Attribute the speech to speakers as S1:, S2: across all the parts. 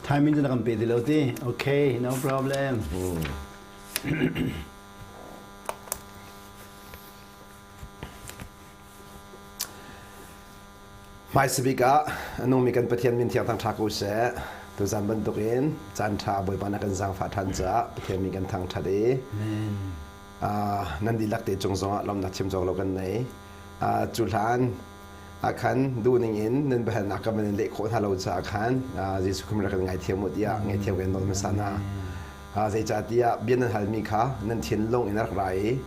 S1: Timing cu na kan pe ti lo ti. Okay, no problem.
S2: Hmaisabik ah a nungmi kan Pathian min thiang thangṭha ko seh. Tuzan bantukin caan ṭha Bawipa na kan zaangfah ṭhan caah Pathian min kan thangṭhat i nan dihlak te cung zongah lawmhnak chim cawk lo kan nei. Cu hlan ah khan duhning in nan biahalnak ka van in leh khawh hna lo caah khan Jesuh Khrih rak kan ngaithiam u tiah ngaithiam kan nawl hmasa hna. Zeicahtiah bia nan halmi kha nan thinlung in a rak ra i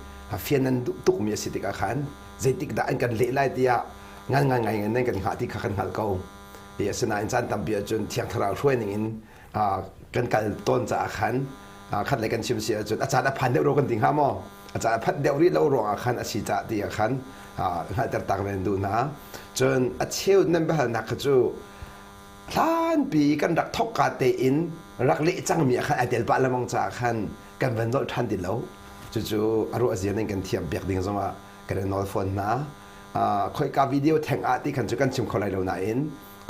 S2: fian nan duh tukmi a si tikah khan zeitik dah an kan leh lai tiah ngan ngai ngai nan kan hngah ti kha kan hngalh ko. Ti asinain caan tampi ahcun Thiang Thlarau hruai ning in kan kal tawn caah khan khat le kan chim si ahcun a caan a phan deuh ro kan ti hnga maw? A caan a phanh deuh rih lo ruangah khan a si cah ti ah khan hngalhter tak nan duh hna. Cun a cheu nan biahalnak kha cu hlanpi kan rak thawk ka tein rak leh cangmi ah khan ai tel pah lengmang caah khan kan van nolh ṭhan ti lo. Cucu a ruah zia nan kan thiam piak ding zongah kan i nawl fawn hna. Khoika video theng ah ti khan cu kan chim kho lai lo nain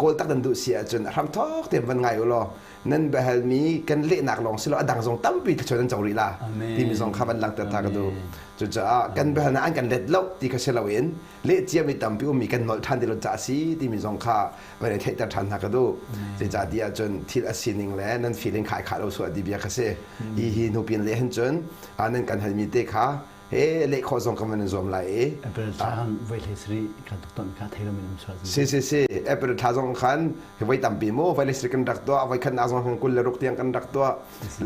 S2: kawl tak nan duh si ahcun a hramthawk tein van ngai u law nan biahalmi kan lehnak lawng si lo a dang zong tampi thluachuah nan co rih la timi zong kha van langhter ta ka duh. Cucaah kan biahalnak an kan let lo ti kha si loin leh ciami tampi ummi kan nolh ṭhan ti lo ca a si timi zong kha van i theihter ṭhan hna ka duh. Zeicahtiah cun thil a sining le nan feeling kha ai khah lo sual ti bia kha si. Hi hi hnu pin le hin cun nan kan halmi te kha he leh khawh zong kan van in zuam lai i
S1: April thla han voi hlei sarih kan tuk ton kha thei lo min um sual.
S2: Si si si April thla zong khan voi tampi mu voi le sarih kan rak tuah voi khat nak zong khan 26 tiang kan rak tuah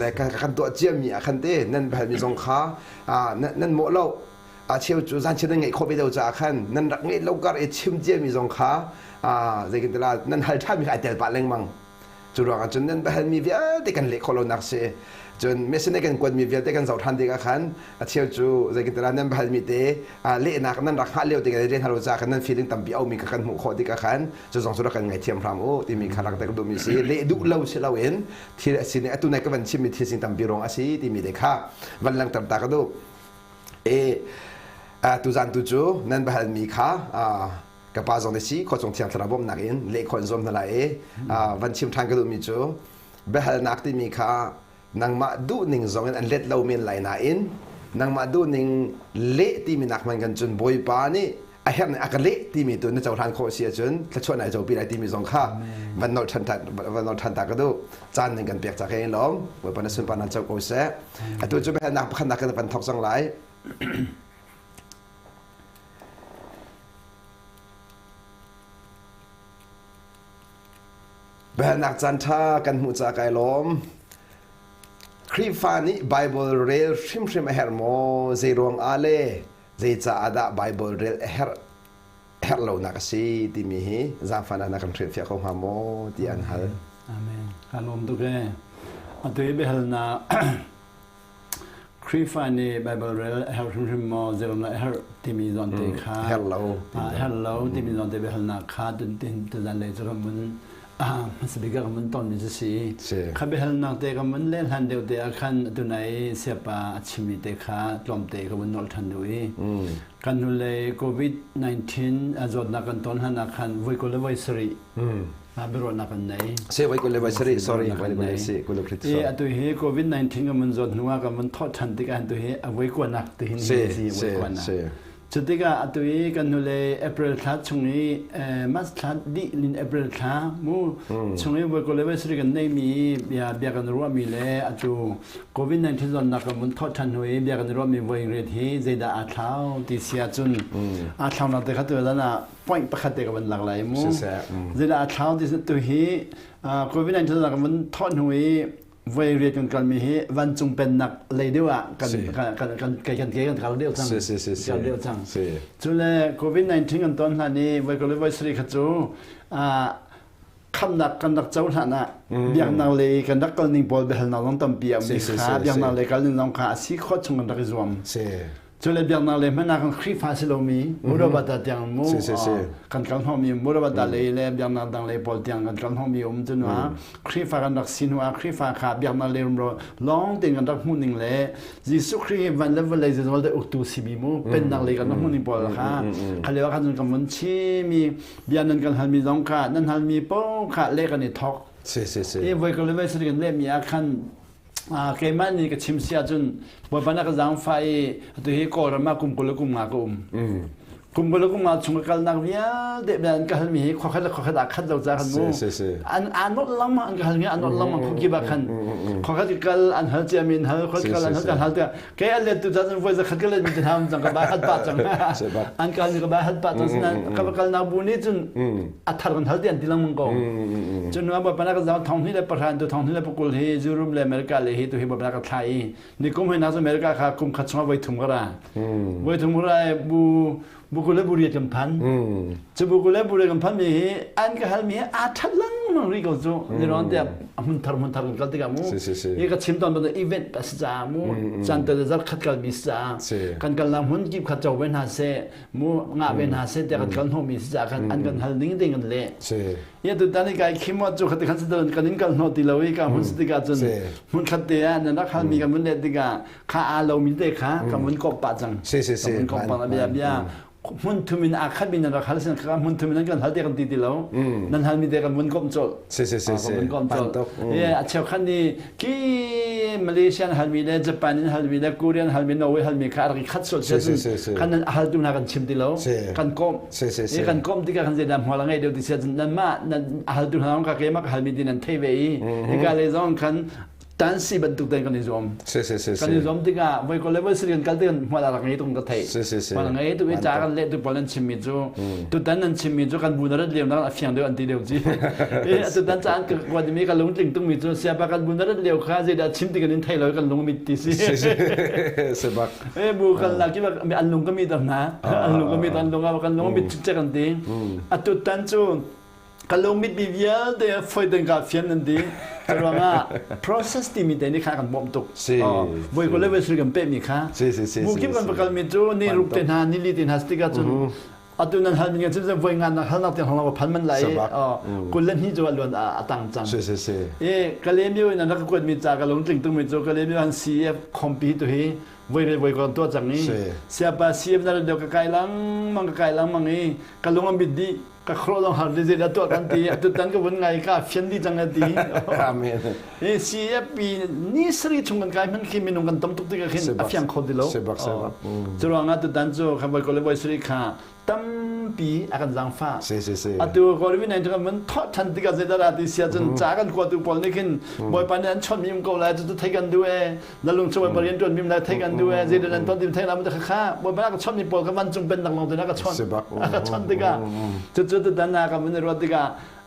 S2: le kan tuah ciami ah khan te nan halmi zong kha nan mawh lo a cheu cu zan chiat nan ngeih khawh ve lo caah khan nan rak ngeih lo kar i chim ciami zong kha zeitin tila nan hal ṭhanmi kha ai tel pah lengmang. Cu ruangah cun nan biahalmi vialte kan leh khawh lonak si. Cun missionary kan kuatmi vialte kan zoh ṭhan tikah khan a cheu cu zeitin tila nan biahalmi te lehnak nan rak hngah lio tikah rian halo caah khan nan feeling tampi a ummi kha kan hmuh khawh tikah khan cu zong cu rak kan ngaithiam hram u timi kha rak tek duhmi si. Leh duh lo si loin thil a si nih atu nai ka van chimmi thil sing tampi ruang a si timi te kha van langhter ta ka duh. E tuzan tu cu nan biahalmi kha ka pa zong nih si khuachung thiang thlarau bawmhnak in leh khawh in zuam hna lai i van chim ṭhan ka duhmi cu biahalnak timi kha nangmah duhning zong in an let lo men lai nain nangmah duhning leh timi nak hman kan cun Bawipa nih a herh nih a ka leh timi tu na cohlan khawh si ahcun thluachuah nai copi lai timi zong kha van nolh ṭhan van nolh ṭhan ta ka duh caan nan kan pek ca ka in lawm Bawipa na sunpar nan co ko seh atu cu biahalnak pakhatnak kan van thok cang lai. Biahalnak caan ṭha kan hmuh caah kai lawm. Khrihfa nih Baibal rel hrimhrim a herh maw? Zeiruang ah le zeicah dah Baibal rel a herh herh lonak a si timi hi zaangfahnak na kan hrilhfiah ko hnga maw ti an hal.
S1: Amen. Ka lawm tuk ee. Atu i biahalnak Khrihfa nih Baibal rel a herh hrimhrim maw, zeiruangah a herh timi zawnte kha
S2: herh lo
S1: herh lo timi zawnte biahalnak kha tuzan lei cu kan vun hmasa bik ah kan vun tonmi cu si. Kha biahalnak te kan vun leh hlan deuh te ah khan tunai siapa a chimmi te kha tlawmte ka vun nolh ṭhan duh i kan hnulei COVID-19 a zawtnak kan ton hlan ah khan voi 20 le voi sarih biaruahnak kan nei.
S2: Se voi kul le voi sarih sorry voi kul le si kul le
S1: I atu hi COVID-19 kan mun zawt hnu ah kan mun thawh ṭhan tikah tu hi a voi kuanak ti hin hi si voi kuanak. Cu tikah atu i kan hnulei April thla chung i March thla dih lin April thla mu chung i voi kul le voi sarih kan neimi bia bia kan ruahmi le atu COVID-19 zawtnak kan mun thawh ṭhan hnu i bia kan ruahmi voi ret hi zeidah aa thlau ti si ahcun aa thlaunak te kha tu zan ah point pakhat te ka van lak lai mu zeidah a thlau ti tu hi covid-19 kan van thawh hnu i voi riat kan kalmi hi vancung pennak lei deuh ah kan kan kan kan kan kan kal deuh cang kal deuh cang cule covid-19 kan ton hlan i voi kul voi sarih kha cu khamnak kan rak co hlan ah biaknak lei kan rak kal ning pawl biahalnak zong tampi a um kha biaknak lei kal ning zong kha a si khawh chung kan rak i zuam Cule biaknak le hmanh ah kan Khrihfa si lomi Murabata tiang mu kan kal hnawhmi Murabata lei le biaknak dang lei pawl tiang kan kal hnawhmi um cu nu ah Khrihfa kan rak si hnu ah Khrihfa kha biaknak lei rumro lawng tein kan rak hmuh ning le Jesuh Khrih hi van le vawlei zeizong te uktu si mi mu pennak lei kan rak hmuh ning pawl kha kha lio ah khan cun kan vun chim i bia nan kan halmi zong kha nan halmi paoh kha le kan i thawk.
S2: Si si si.
S1: I voi ko le voi sari kan lehmi ah khan keimah nih ka chim si ahcun Bawipa na ka zaangfah i atu hi Kawlram ah kum 20 le kum nga ka um. Kum 20 le kum nga chung ka kalnak vialte bia an ka halmi hi khuakhat le khuakhat aa khat lo ca khan mu. An aa nolh lengmang an ka halmi aa nolh lengmang khuakip ah khan khuakhat ka kal an hal ciami an hal khuakhat kal an hal an hal tiah kei an let tu ca cun voi zakhat ka let mi te hna cang ka bai hat pah cang. An ka halmi ka bai hat pah cang sinain ka va kalnak bu nih cun a thar kan hal ti an ti lengmang ko. Cun Bawipa na ka zaang 2010 in tu 2020 hi Europe le America le hi tu hi Bawipa na ka thlah i ni kum hoi na cu America kha kum khat chungah voi thum ka ra. Voi thum ka ra i bu bu kul le bu riat kan phan. Cu bu kul le bu riat kan phan mi hi an ka hal mi hi aa that lengmang rih ko cu. Ni ron tiah hmun thar hmun thar kan kal tikah mu. Hi ka chim tawn bantuk event a si caah mu caan tel zarh khat kal mi si caah kan kalnak hmun kip kha co ve hna seh mu ngah ve hna seh tiah kan kal hnawh mi si caah khan an kan hal ning ding kan leh. Ya tu tani kai khim wa cu khati khan si kan in kal hnawh ti lo i ka hun si tikah cun hmun khat te ah nan rak hal mi kan mun let tikah kha aa lo mi te kha kan mun kop pah cang.
S2: Si si si.
S1: Kan mun kop pah bia bia hmun thum in aa khat mi nan rak hal sin kha hmun thum in nan kan hal te kan ti ti lo. Nan hal mi te kan mun kop col.
S2: Si si si si.
S1: Kan mun kop col. Ye a cheu khan ni ki Malaysian hal mi le Japan in hal mi le Korean hal mi Norway hal mi kha a rak i khat sual sia kan nan hal tu hna kan chim ti lo. Kan kom.
S2: Si si si.
S1: I kan komh tikah kan zeidah hmual a ngei deuh ti sia cun nanmah nan hal tu hna ka keimah ka halmi ti nan thei ve i hika le zong khan tansi bantuk ten kan i zuam.
S2: Si si si.
S1: Kan i zuam tikah voi ko le voi sir kan kal tikah hmual a rak ngei tung ka thei.
S2: Si si si.
S1: Hmual a ngei tuk i ca kan leh tu pawl nan chimmi cu tutan nan chimmi cu kan bu na rat lio na a fiang deuh an ti deuh ci. I tutan ca an ka kuat mi ka lungtling tung mi cu siapa kan bu na rat lio kha zeidah chim ti kan in thei lo kan lung mit ti si.
S2: Si si. Si bak.
S1: E bu kan la ki an lung ka mi ter hna an lung ka mi an lung kan lung mit cek an ti atu tan cu ka lung mit bi vialte foi den ka fian nan ti ruangah process ti mi te ni kha kan bawm tuk voi ko le voi kan pe mi kha mu kip kan pakal mi cu ni ruk te hna ni li te hna stika cun atu nan hal ning cun voi ngan nak hal nak tiang hong phan man lai kul le hni cu luan a tang cang
S2: si si si
S1: e Kalaymyo in an rak kuat mi ca ka lung tling tung mi cu Kalaymyo han CF khompi tu hi voi re voi kon to cang i siapa CF na deu ka kai lang mang ka kai lang mang i ka lung am bit di ka khro long har di da to kan ti atu tan ka vun ngai ka fian di cang ti
S2: amen
S1: e CF ni sri chung kan kai man khi minung kan tam tuk ti ka khin a fiang kho ti lo
S2: sebak sebak
S1: cu ruangah tutan cu kan voi ko le voi sri kha tampi a kan zaangfah
S2: si si si
S1: atu COVID 19 kan mun thawh than tikah zeidah ti sia cun ca kan kuatu pawl nih khin bawipa nih an chawnh mi um ko lai cu thei kan duh e na lung chung bawipa rian tuan mi lai thei kan duh e zeidah nan ton tim thei la mu kha bawipa ka chawnh mi pawl ka van cung pen nak long te na ka chawnh ka chawnh tikah cu cu tutan na ka mun ruat tikah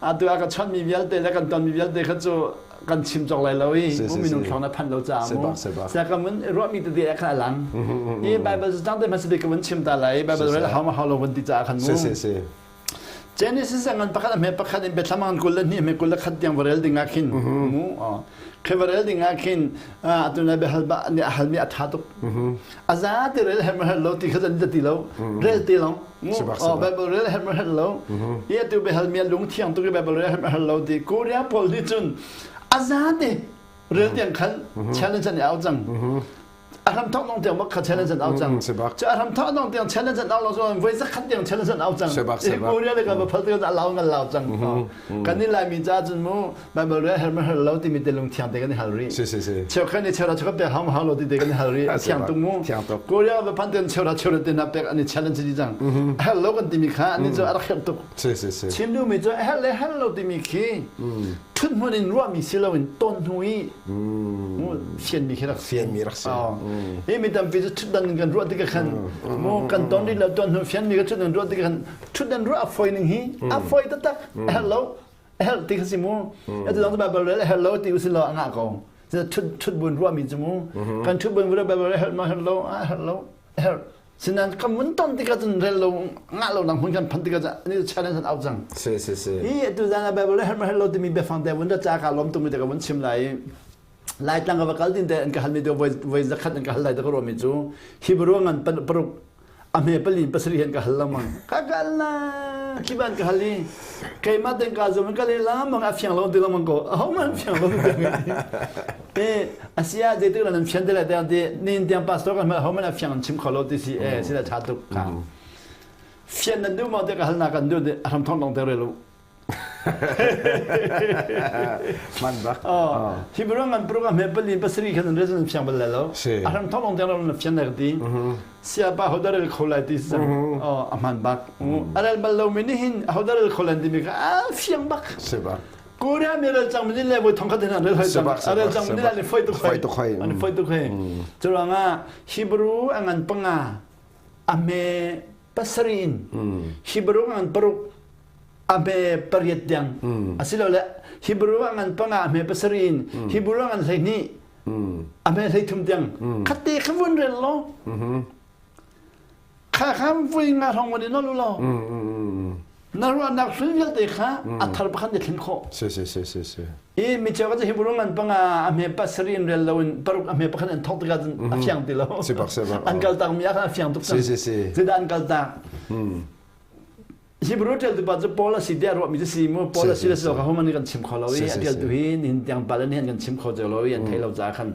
S1: atu a ka chawnh mi vialte le kan ton mi vialte kha cu kan chim cawk lai lo i mu minung thlong na phan lo caah mu sa ka mun ruahmi tete ah khan a lang i Bible cu tang te hmasa bik ka vun chim ta lai Bible rel hau ma hau lo vun ti caah khan mu Genesis ngan pakhat a hme pakhat in biathlam ngan 22 hme 21 tiang varel ding ah khin mu khi varel ding ah khin atu na behal ba ni a halmi a tha tuk a za te rel hem hel lo ti kha zan ti lo rel ti long Bible rel hem hel lo i atu behal mi lung thiang tuk i Bible rel hem hel lo ti Korea pawl nih cun a za te rel tiang khan challenge an i au cang a hram thok nong tiang bak kha challenge an au cang cu a hram thok nong tiang challenge an au lo so voi zakhat tiang challenge an au cang Korea le kan phal te lau ngan lau cang kan ni lai mi cha cun mu Bible re her her lo ti mi te lung thiang te kan hal ri
S2: si si si
S1: cheu khan ni cheu ra cheu pe ham ha lo ti te kan hal ri thiang tung mu Korea va phan ten cheu ra cheu te na pek ani challenge di cang hel lo kan ti mi kha ani chu a rak tuk
S2: si si si
S1: chim du mi chu hel le hel lo ti mi khi Ṭhut hmun in ruahmi si loin ton hnu i fianmi khi rak
S2: fianmi rak si.
S1: Hi mi tampi cu ṭhutdan in kan ruah tikah khan mu kan ton rih lo ton hnu fianmi ka ṭhutdan ruah tikah khan ṭhutdan ruah a fawi ning hi a fawi taktak a herh lo a herh ti kha si mu atu dang cu Bible rel a herh lo ti usin law a ngah ko ṭhut ṭhut buin ruahmi cu mu kan ṭhut buin Bible rel a herh ma herh lo a herh lo a herh Sinan kan mun ton tikah cun rel lo ngah lo nang hun kan phan tikah cun ani challenge an out cang.
S2: Si si si.
S1: Hi atu zan ah Bible her her lo timi biafang te vun da ca ka lom tumi te ka vun chim lai. Laitlang ka va kal din te an ka hal mi te voi voi zakhat an ka hal lai te ka ruah mi cu Hebrew ngan pan paruk a hme pali pasarih an ka hal lamang. Ka kal na kiban ka hal i keimah ten ka zum ka le lamang a fiang lo ti lamang ko a ho man fiang lo ti Te asia zeitik nan fian te lai te ti nin tiang pastor kan ho man fiang an chim kho lo ti si e si la tha tuk ka fian nan du mo te ka hal na kan du de ram thong dong te re lu.
S2: Man bak.
S1: Oh, Hebrew ngan paruk a hme pali pasarih khan an rel cun fiang bal lai lo. A hram thong long tiang na fian lai ti. Siapa hodarel kho lai ti sang. Oh, a hman bak. A rel bal lo mi nih hin hodarel kho lai ti mi kha a fiang bak.
S2: Si bak.
S1: Korea mi rel cang mi le voi thong khat hin an rel hoi cang. A rel cang mi le foi tuk
S2: hoi. Foi tuk hoi.
S1: An foi tuk hoi. Curuangah Hebrew a ngan panga a me pasarih in Hebrew a ngan paruk a hme pariat tiang asilole Hebrew a ngan panga a hme pasarih in Hebrew a ngan 12 a hme 13 tiang khatte kha vun rel law kha kha vui nga hrawng vun in nol law na ruahnak hlun vialte kha a thar pakhat na thlen khawh
S2: si si si si si
S1: i mi cheu ka Hebrew ngan panga a hme pasarih in rel lo in paruk a hme pakhat an thok tikah cun a fiang ti lo
S2: si bak si bak
S1: an kal tak mi ah khan a fiang tuk
S2: cang si si si
S1: zeidah an kal tak Hebrew ṭialtu pa cu Paul a si tiah ruahmi cu si mu Paul a si le si lo kha homan nih kan chim kho lo i a ṭialtu hi nihin tiang pal in kan chim kho cio lo i an thei lo caah khan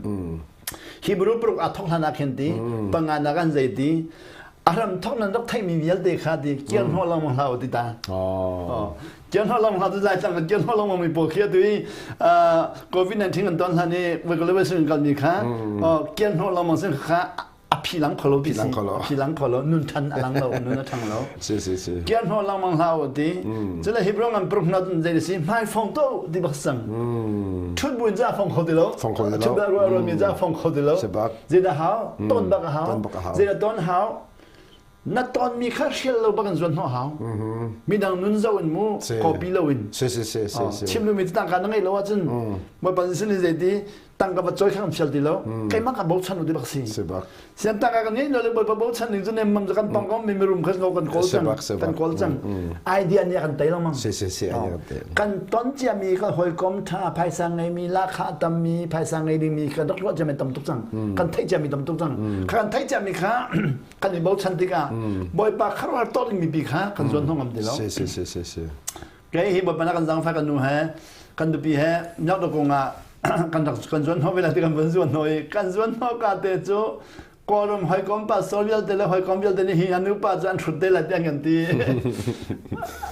S1: Hebrew paruk aa thawk hlan ah khin ti panga nak an zei ti a hram thawk nan rak theihmi vialte kha ti kian hnawh lengmang hlah u ti ta kian hnawh lengmang hlah tu lai tlang kan kian hnawh lengmang mi pawl khi atu i COVID-19 kan ton hlan i voi ko kal mi kha kian hnawh lengmang sin kha a phi lang kho lo ti si a phi lang kho lo nun than a lang lo nun a thang lo
S2: si si si
S1: kian ho lang mang hlau ti cule Hebrew ngan pruk na zei si hmai phong to ti bak sang thut buin za phong kho ti lo
S2: phong kho ti lo
S1: thut ba ruwa ruwa mi za phong kho ti lo zei da hau ton bak a hau zei da ton hau na ton mi kha hrial lo bak in zuan hnawh hau midang nun zo in mu copy lo in
S2: si si si si
S1: chim lu mi tangka na ngei lo ahcun mo pan sin zei ti tangka va choi kha kan fial ti lo keimah ka bochan u ti bak si sian tangka kan ngei lo le bawipa bochan ning cu nem mam kan pang ko mi mirum kha kan kawl cang kan kawl cang idea nih kan tei lengmang
S2: si si si
S1: kan ton cia mi kan hawikom tha phaisa ngei mi lakha tam mi phaisa ngei ding mi kan rak ruah cia mi tam tuk cang kan theih cia mi tam tuk cang kan theih cia mi kha kan i bochan tikah bawipa kharuar to ding mi pi kha kan zuan hnong ngam ti lo
S2: si si si si si
S1: Kei hi Bawipa na kan zaangfah kan nu he kan nupi he miak kung ah kan rak kan zuan hnawh ve lai ti kan vun zuan hnawh i kan zuan hnawh ka te cu Kawlram hawikom pastor vialte le hawikom vialte nih hi an nupa cu an hrut te lai tiah kan ti.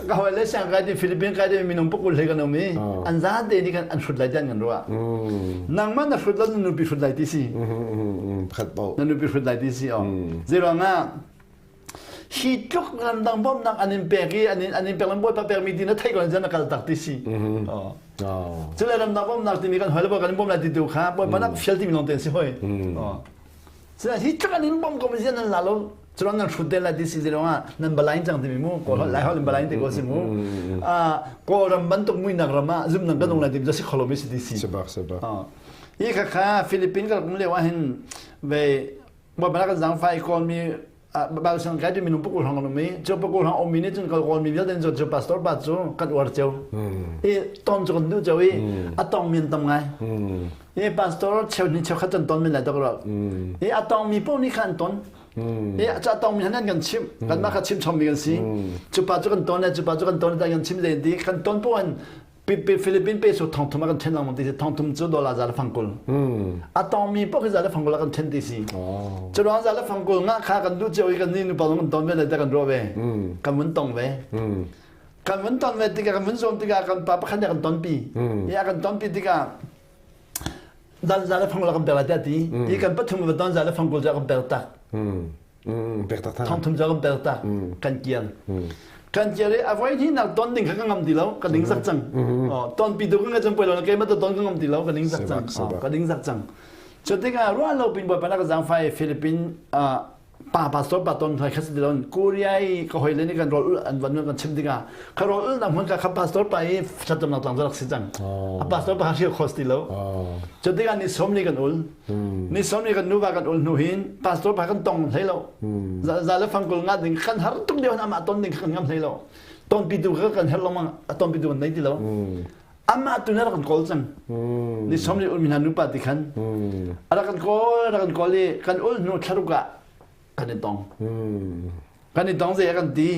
S1: Ka hawi le siang kai ti Philippine kai ti minung pukul hlei kan um i an zate nih kan an hrut lai tiah kan ruah. Nangmah na hrut lo na nupi hrut lai ti si.
S2: Khat bo.
S1: Na nupi hrut lai ti si oh. Zeiruangah hi tluk ramdang bawmhnak an in pek i an in an in pek bawipa pekmi ti na theih ko na kal tak ti si cule ramdang bawmhnak timi kan hoi le kan bawm lai ti tu kha bawipa nak fial timi lawng te si hoi cule hi tluk an in bawm ko mi nan la lo curan nan hrut te lai ti si zilong ah nan balain cang timi mu kawl lai hol in balain te ko si mu kawlram bantuk muinak ram ah zum nan kan ung lai ti si kholo mi si ti si
S2: sebak sebak
S1: hi kha kha Philippine ka kum leo ah hin ve Bawipa kan zaangfah i Kawlmi Baibal sang kai ti minung pakul hang an um i cu pakul hang ummi nih cun Kawlmi vialte nih cu pastor pa cu kan uar cio i ton cu kan duh cio i a tong mi an tam ngai i pastor cheu hnih cheu khat kan ton men lai tok ro i a tong mi paoh nih kha an ton i a tong mi han kan chimh kanmah kha chim chom mi kan si cu pa cu kan ton le cu pa cu kan ton le kan chim le ti kan ton paoh an Philippine peso thong thum a kan ṭhen lengmang ti si thong thum cu dollar za le fang kul a tongmi paoh khi za le fang kul a kan ṭhen ti si cu ruang za le fang kul nga kha kan duh cio i kan ni nupa zong kan ton ve le te kan ruah ve kan vun tong ve kan vun ton ve tikah kan vun zuam tikah kan pa pakhat nih a kan tonpi i a kan tonpi tikah dan za le fang kul a kan pek lai tiah ti i kan pathum va ton za le fang kul cu a kan pek tak
S2: Pek tak
S1: thong thum cu kan pek tak kan kial kan kial i a voi hnih nak ton ding kha ka ngam ti lo ka ding zak cang ton pi tu ka ngai cang poi lo keimah to ton ka ngam ti lo ka ding zak cang ka ding zak cang cu tikah ruah lo pin bawipa na ka zaangfai Philippine pa pastor pa ton thai kha si ti lo Korea i ka hoi le nih kan rawl ul an van kan chim tikah ka rawl ul nak hmun ka kha pastor pa i thlacam nak tlang rak si cang a pastor pa kha hrial khos ti lo cu tikah ni som ni kan ul Ni som ni kan nuva kan ul hnu hin pastor pa kan tong hlei lo. Za le fangkul nga ding kan har tuk deuh amah ton ding kan ngam hlei lo. Ton pi tu kan her lo mang ton pi tu kan nei ti lo. Amah tu na kan kawl cang. Ni som ni ul mi hna nupa ti khan. Ara kan kawl ara kan kawl i kan ul hnu thlaruk ah kan i tong. Kan i tong zei kan ti.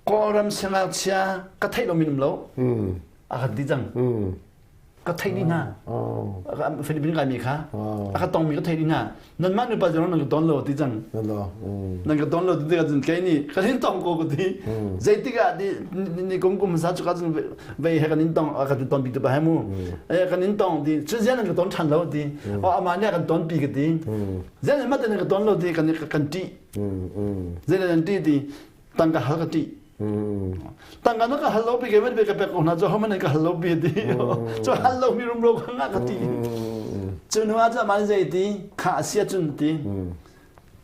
S1: Kawlram siangngakchia ka theih lo min um lo. A kan ti cang. Ka theih dih hna. Philippine kai mi kha. A ka tong mi ka theih dih hna. Nanmah nupa zong nan ka ton lo ti cang. Nan ka ton lo ti tikah cun kei nih ka hin tong ko ka ti. Zeitik ah ti ni kum kum sa cu ka cun vei he kan in tong ka ton pi tu pa he mu. Kan in tong ti cu zian nan ka ton than lo ti. O ama nih kan ton pi ka ti. Zian mah te nan ka ton lo ti kan kan ti. Zei nan ti ti tangka hal ka ti. Tangka na ka hal lo pi ke man ka pek ko hna cu homan ka hal lo pi ti. Cu hal lo mi rum ro ka nga ka ti. Cu nu ah cu man zei ti kha sia cun ti.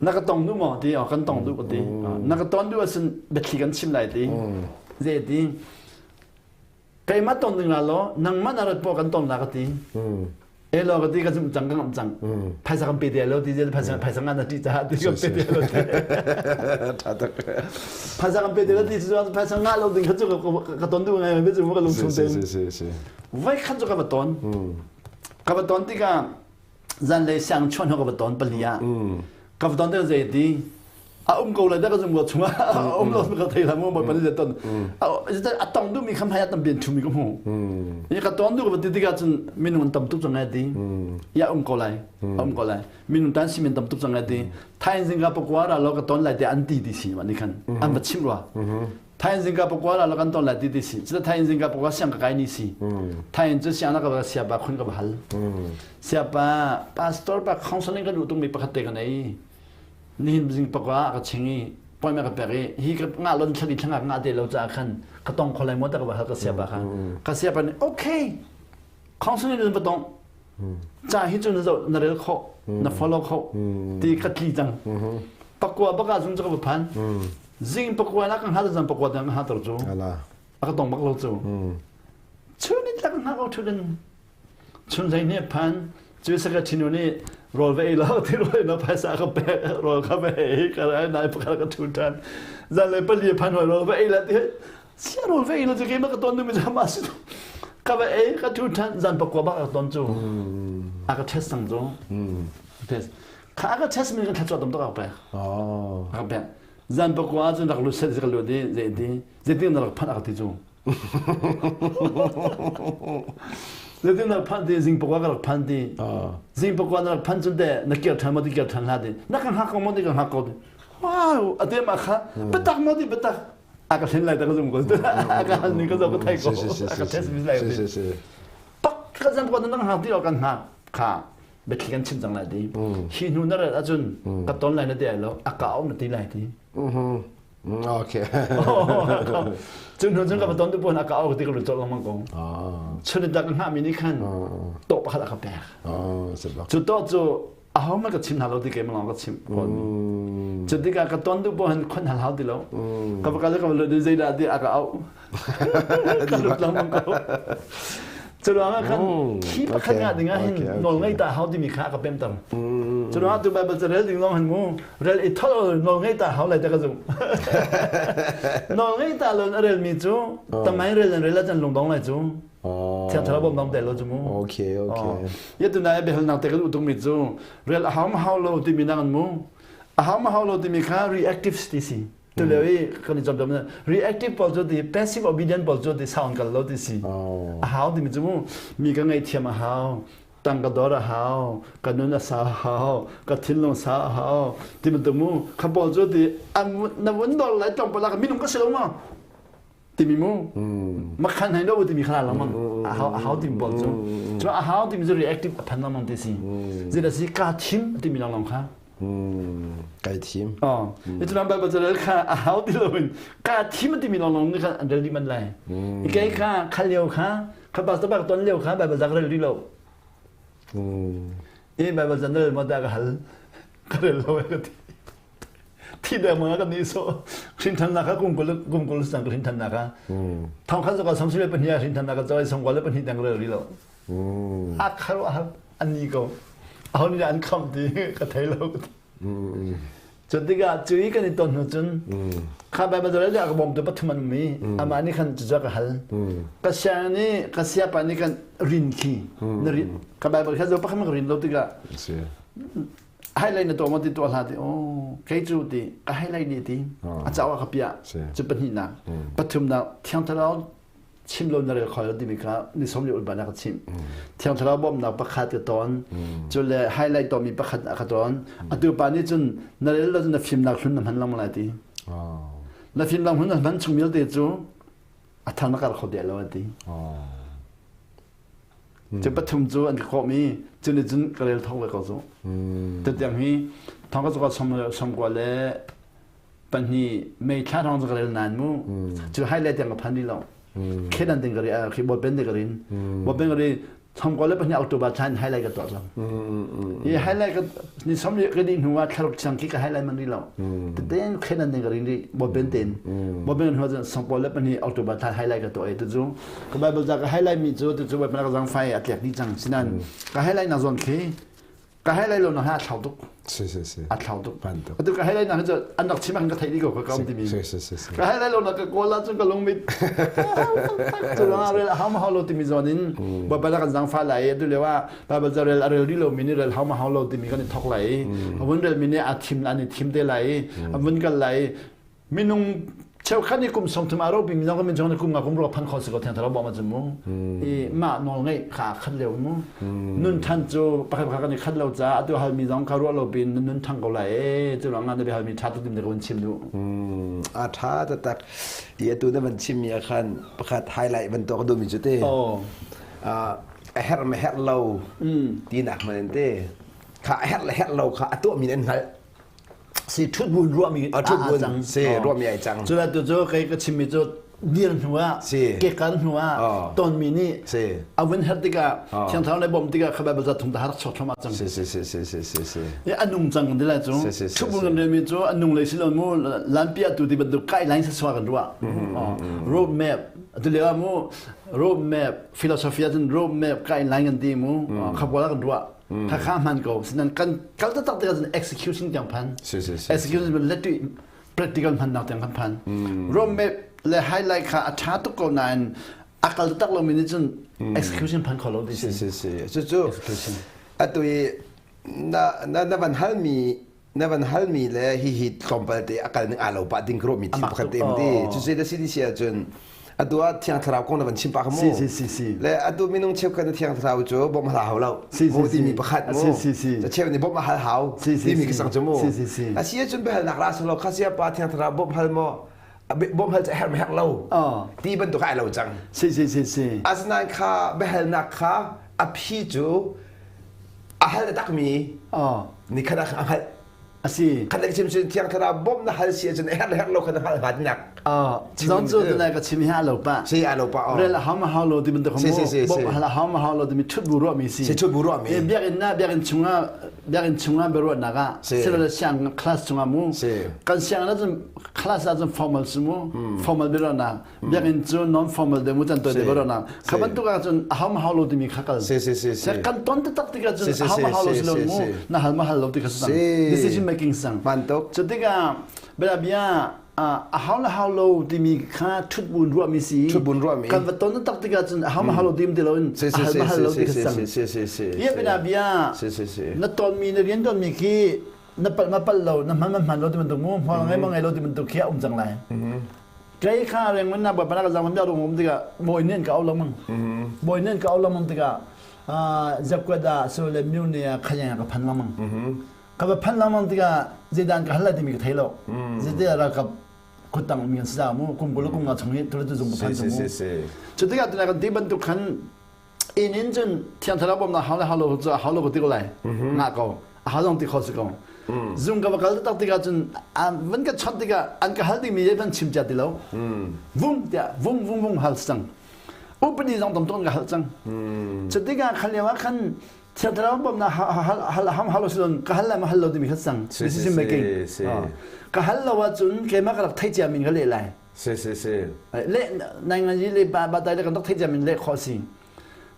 S1: Na ka tong du maw ti o kan tong du ka ti. Na ka ton du asin biathli kan chim lai ti. Zei ti keimah ton ding la law nangmah na rat po kan ton la ka ti elo ka ti ka zum cang ka ngam cang phaisa kan pe te lo ti je phaisa phaisa ngan na ti cha ti kan pe te lo ti phaisa kan pe te lo ti chu phaisa nga lo ding kha chu ka ton du ngai me chu ka lung chung te vai khan chu ka va ton ka va ton ti ka zan le siang chuan ho ka va ton palia ka va ton te zei ti a um ko lai da ka zum ko chungah a um lo ka thei la mo boy pan le ton a tong du mi kham hai tam bien thumi ka mu ni ka ton du ka ti tikah cun minung tam tuk chang ai ti ya um ko lai um ko lai minung tan si min tam tuk chang ai ti thain zing ka pakwa ra lo ka ton lai te an ti ti si ma ni khan an va chim rua thain zing ka pakwa ra lo kan ton lai ti ti si cita thain zing ka pakwa siang ka kai ni si thain cu siang na ka sia pa khun ka hal sia pa pastor pa counseling ka du tung mi pakhat te ka nei nihin zing pakwa ah ka ching i appointment ka pek i hi ka ngah lon thlali thlangak ngah te lo caah khan ka tong kho lai maw ta ka va hal ka siapa kha ka siapa nih okay council nih va tong ca hi cu na zoh na rel kho na follow kho ti ka tli cang pakua baka zung cu ka va phan zing pakua na ka hal zan pakua dang ha tor cu a ka tong bak lo cu chun in tlak hna ko thudin Chun hlei nih phan cu saka thinu nih rawl va ei lo ti rawl na phaisa ka pek rawl ka va ei ka ai nai pakhat ka thu than zan le pali phan hoi rawl va ei la ti sia rawl va ei lo chu ke ma ka ton nu mi ma si ka va ei ka thu than zan pakua bak ka ton chu a ka test sang chu test kha ka test mi ka thla tam tok ka pek ka pek zan pakua cun rak lu set ka lu di zei ti zei ti na rak phan ak ti chu Zeitin na phan ti zing pakua ka rak phan ti. Zing pakua na rak phan cun te na kir ṭhan maw ti kir ṭhan hlah ti. Na kan hngak ko maw ti kan hngak ko ti. Wow, a te ma kha biatak maw ti biatak. A ka hlen lai ta ka zum ko. A ka hal ning ka zo ka thai ko. A ka test mi lai ti. Pak ka zan pakua na hngak ti lo kan hngak kha biathli kan chim cang lai ti. Hi hnu na rat ahcun ka ton lai na ti ai lo a ka um na ti lai ti.
S2: Okay.
S1: Cun hnu cun ka va ton tu puan a ka au ti ka lut colh lengmang ko. Chun dak hngah mi nih khan to pakhat a ka pek. Cu to cu aho man ka chim hna lo ti ke malong ka chim kawl mi. Cu tikah ka ton tu puan khon hal hau ti lo. Ka va ka ka va lut zeidah ti a ka au. Ka lut lengmang ko. Cu ruangah khan khi pakhat nga ding ah hin nawl ngei ta hau timi kha ka pemter. Cu ruangah tu Bible ca rel ding zong hin mu rel i thol nawl ngei ta hau lai ta ka zumh. Nawl ngei ta lon a rel mi cu tamai rel an rel ah lungdong lai cu. Thiang thlarau bawm dong te lo cu mu.
S2: Okay.
S1: Ya tu na behal nak te kan utung mi cu rel a hau ma hau lo timi nang an mu. A hau ma hau lo timi kha reactive ti si. Tu lio i kan i cawm reactive pawl cu ti passive obedient pawl cu ti sound kal lo ti si. A hau timi cu mu mi ka ngaihthiam a hau tang ka dor a hau ka nun a sa hau ka thinlung sa a hau ti bantuk mu kha pawl cu ti an na vun dor lai tlawmpal ah minung ka si lo ma timi mu makhan hai lo timi kha lamang a hau a hau timi pawl cu cu a hau timi cu reactive a phan lamang ti si zila si ka thim timi lang kha
S2: Kai thim.
S1: Oh, itu lam Bible ca kha a hau ti lo in ka thim timi long long ni kha an rel di man lai. Ikei kha khal lio kha kha pastor bak ton lio kha Bible zak rel di lo. E Bible zan rel mo da ka hal ka rel lo ka ti. Thi deng ma ka ni so hrin than na kha kum kul kum kul sang hrin than na kha. Thong khan so ka sam sile pahnih hrin than na ka choi song kwale pahnih dang rel ri lo. A kharo an ni ko. Aho nih an khamh ti ka thei lo. Cu tikah cu i kan i ton hnu cun kha Baibal ca le a ka bawmtu pathum an um i amah nih khan cucu a ka hal. Ka siang nih ka siapa nih kan rin khi na rin ka Baibal kha zo pakhat ka rin lo tikah highlight na tuah maw ti tuah hlah ti oh kei cu ti ka highlight ni ti a cauk ah ka piah cu pahnihnak pathumnak thiang thlarau. Chim lo na rel kho lo timi kha ni som li ulban a ka chimh. Thiang Thlarau bawmhnak pakhat ka ton. Cu le highlight tomi pakhat a ka ton. Atu pa nih cun na rel lo na fimnak hlun na hman lang lai ti. Na fimnak hlun na hman chung vialte cu a thar na kar kho deh lo a ti. Cu pathum cu an ka kawhmi cu nih cun ka rel thawk ve ko cu. Tutiang hi thong ka cu som som kua le pahnih mei thla thong cu ka rel nain mu cu highlight tiang ka phan rih lo. Khedan ding ka ri khi ball pen de ka rin. Ball pen ka ri thong kua le pahnih October thla in highlight ka tuah cang. Hi highlight ka ni som ka dih hnu ah thlaruk chiang khi ka highlight man rih lo. Teten khedan ding ka rin rih ball pen ten. Ball pen hnu cun song kua le pahnih October thla highlight ka tuah i tu cu ka Bible ca ka highlight mi cu tu cu Bible ka zang fai a tlek dih cang. Sinan ka highlight nak zawn khi ka highlight lo na ha a thlau tuk.
S2: Si si si.
S1: A thlau tuk. Atu ka highlight nak cu an rak chim ah ka theih dih ko ka kam timi.
S2: Si si si.
S1: Ka highlight lo na ka kawl ah cun ka lungmit. Cu lang rel hau ma hau lo timi zawn in Baibal kan zang fa lai atu lio ah Bible ca rel a rel rih lo mi nih rel hau ma hau lo timi kan i thok lai. A vun rel mi nih a thim an i thim te lai. A vun kal lai. Minung cheukhat nih kum 30 a ropi mi zong kan min chung kum nga kum ro phan kho si ko thiang thlarau bawm ahcun mu i mah nawl ngeih kha khat leo mu nun than cu pakhat pakhat kan i khat lo caah atu hal mi zong ka ruah lo pin nun thang ko lai e cu ruang ah na bia hal mi tha tuk dim ka vun chim duh
S2: a tha taktak i atu na van chim mi ah khan pakhat highlight van tuak duh mi cu te a herh ma herh lo tinak man in te kha a herh le herh lo kha a tuah mi an hngalh
S1: Si ṭhut buin ruahmi
S2: a ṭhut buin si ruahmi ai cang.
S1: Cu tu cu kei ka chimmi cu dir hnu ah kekan hnu ah tonmi nih a vun herh tikah thiang thlarau le bawmh tikah kha Bible ca thum ta har chuak thluahmah cang.
S2: Si si si si si si si.
S1: A nung cang ti lai cu. Ṭhut buin kan relmi cu a nung lei si lo mu lanpi atu ti bantuk guideline sa kan ruah. Road map atu lio ah mu road map philosophy ah cun road map guideline kan ti mu khabual kan ruah. Kha kha hman ko sinan kan kal taktak tikah cun execution tiang phan
S2: si si si
S1: execution let practical hmannak tiang kan phan road map le highlight kha a tha tuk ko nain a kal taktak lomi nih cun execution phan kho lo ti
S2: si si si cucu atu i na na na van halmi na van halmi le hihi tlawmpal te a kal ning aa lo pah ding ka ruahmi thil pakhat te ti cucu na si si ahcun atu ah thiang thlarau kong na van chim pah kha mu
S1: si si si si
S2: le atu minung cheukhat na thiang thlarau cu bawmh hal hau lo
S1: si
S2: mu timi pakhat mu
S1: si si si
S2: cheu nih bawmh hal hau
S1: si si
S2: timi ka sang cu mu
S1: si si si
S2: a si ahcun biahalnak ra solo kha sia pa thiang thlarau bawmh hal maw bawmh hal cu herh herh lo ti bantuk ai lo cang
S1: si si si si
S2: asinain kha biahalnak kha a phi cu a hal takmi nikhat ah a hngalh
S1: a si
S2: khat le chim sin thiang thlarau bawmh na hal si ahcun herh le herh lo kha na hngalh hnga tinak
S1: zong cu tunai ka chim hi a lo pa
S2: si a lo pa
S1: rel a hau ma hau lo ti bantuk
S2: si si si
S1: bawmh hal a hau ma hau lo timi thut bu ruah mi si
S2: si thut bu ruah mi
S1: biakinn na biakinn chungah biakinn chungah biaruahnak ah silo siang class chungah mu kan siang na cun class ah cun formal si mu formal biaruahnak biakinn cu non formal deuh mu can toi deuh ro na kha bantuk ah cun a hau ma hau lo timi kha kal
S2: si si si si
S1: kan ton taktak tikah cun a hau ma hau lo si lo mu na hal ma hal lo ti kha sang decision making sang
S2: bantuk
S1: cu tikah bia bia a hau la hau lo timi kha thut bun ruah mi si
S2: thut bun ruah mi
S1: kan va ton tak tikah cun a hau ma hau lo tim ti lo in a hal ma hal lo ti kha sang
S2: si si si
S1: bia bia bia na ton mi na rian ton mi khi na pal ma pal lo na hman ma hman lo ti bantuk mu hmual ngai ma ngai lo ti bantuk khi a um cang lai Kei kha rengman na bawipa ka zang bia rung um tikah bawi nen ka au lengmang. Bawi nen ka au lengmang tikah zakwat ah so le myu ne ah khayang ka phan lengmang. Ka va phan lengmang tikah zeidan ka hal lai timi ka thei lo. Zeite ralkap kutang mi kan si mu kum kul kum nga chung hi tule tu zung ka phan mu. Cu tikah tunai kan ti bantuk khan inn in cun thiang thlarau bawmnak hau le hau lo cu hau lo ka ti ko lai ngah ko a hau zong ti kho si ko zung ka va kal tak tikah cun van ka chawnh tikah an ka hal dingmi van chim cia ti lo vung tiah vung vung vung hal cang upadi zong tam tuk ka hal cang cu tikah khan lio ah khan thiang thlarau bawmnak hal ham hal si ka hal lai ma hal lo timi kha cang decision making ka hal lo ahcun keimah ka rak thei cia min ka leh lai
S2: Si si si.
S1: Le nai ngan yi le ba ba dai le kan rak theih ciami leh khawh si.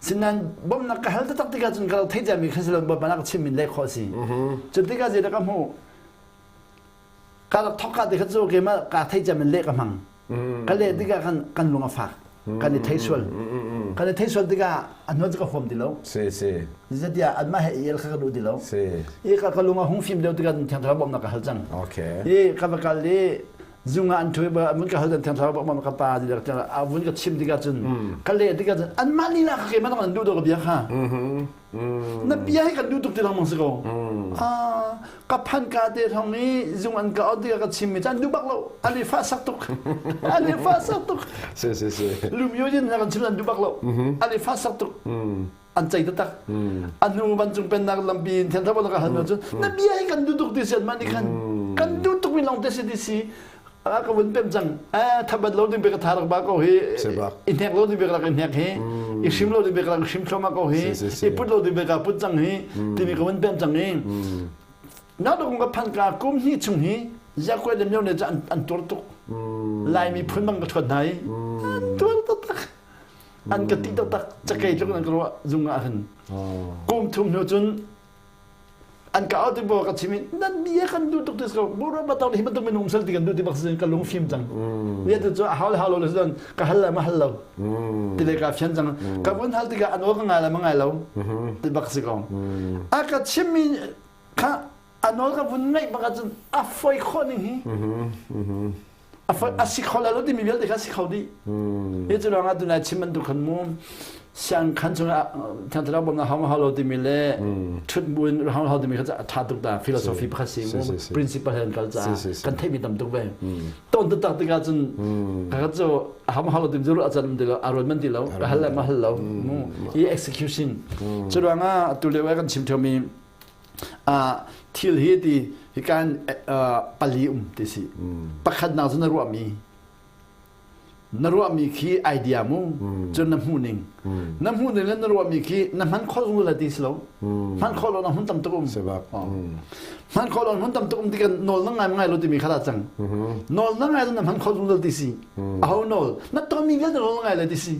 S1: Sinan bawmhnak ka hal taktak tikah cun ka rak theih ciami kha si lo Bawipa nak chim min leh khawh si. Cu tikah zeidah ka hmuh? Ka rak thok ka ti kha cu keimah ka theih ciami leh ka hmang. Ka leh tikah kan kan lung a fak. Kan i thei sual. Kan i thei sual tikah a hnuan cu ka huam ti lo.
S2: Si si.
S1: Zeitiah anmah he i el kha ka duh ti lo.
S2: Si.
S1: I ka ka lung a hung fim deuh tikah thiang thlarau bawmhnak ka hal cang.
S2: Okay.
S1: I ka va kal i. Zung ah an ṭhu ba vun ka hal dan thiang thlarau bak ma ka pa ti a vun ka chim tikah cun ka leh tikah cun anmah lila ka keimah an duh dawh ka bia kha. Na bia hi kan duh tuk ti lengmang si ko. Ka phan ka te thong i zung an ka ot tikah ka chim mi cu an duh bak lo. An i fah sak tuk. An i fah sak tuk.
S2: Si si si.
S1: Lumio in kan chim an duh bak lo. An i fah sak tuk. An cei taktak. A hnu vancung pennak lampi in thian thar ka hal cun na bia hi kan duh tuk ti si an mah nih khan kan duh tuk mi lawng te si ti si a ka vun pem cang thabat lo ding pe ka tha rak ba ko hi i hnek lo ding pe ka rak i hnek hi i hrim lo ding pe ka rak hrim thluahmah ko hi i put lo ding pe ka put cang hi timi ka vun pem cang i na dong ka phan ka kum hni chung hi yakwe le myo ne cu an tur tuk Laimi phun bang ka thuat hna i an tuar taktak an ka ti taktak cakei tluk an ka ruah zung ah hin kum thum hnu cun an ka au ti bo ka chim i nan bia kan duh tuk ti ko bura batang hi bantuk minung sal ti kan duh ti bak sin ka lung fim cang ya tu cu hau le hau lo le cun ka hal le ma hal lo ti le ka fian cang ka vun hal tikah an aw ka ngai le ma ngai lo ti bak si ko a ka chim mi kha a nawl ka vun ngaih bak ahcun a foi khawh ning hi a si kho lo timi vialte kha si kho dih. Hi cu ruangah tunai chim bantuk khan mu siang khan chungah thiangthlarau bawmnak hau hau lo timi le ṭhut buin hau hau timi kha a ṭha tuk ta philosophy pakhat si mu principle he an kal caah kan theihmi tam tuk ve. Ton taktak tikah cun ka cu hau hau lo timi cu a can ti lo a ruat man ti lo ka hal le ma hal lo mu i execution cu ruangah tu lio kan chim ṭheumi Thil hi ti hikan pali um ti si. Pakhatnak cu na ruahmi na ruahmi khi idea mu cun na hmuh ning na hmuh ning le na ruahmi khi na hman khawh zungzal ti si lo hman khawh lo na hmun tam tuk um hman khawh lo hmun tam tuk um ti kan nawl na ngai ngai lo timi kha la cang nawl na ngai lo na hman khawh zungzal ti si aho nawl na tonmi vialte nawl na ngai le ti si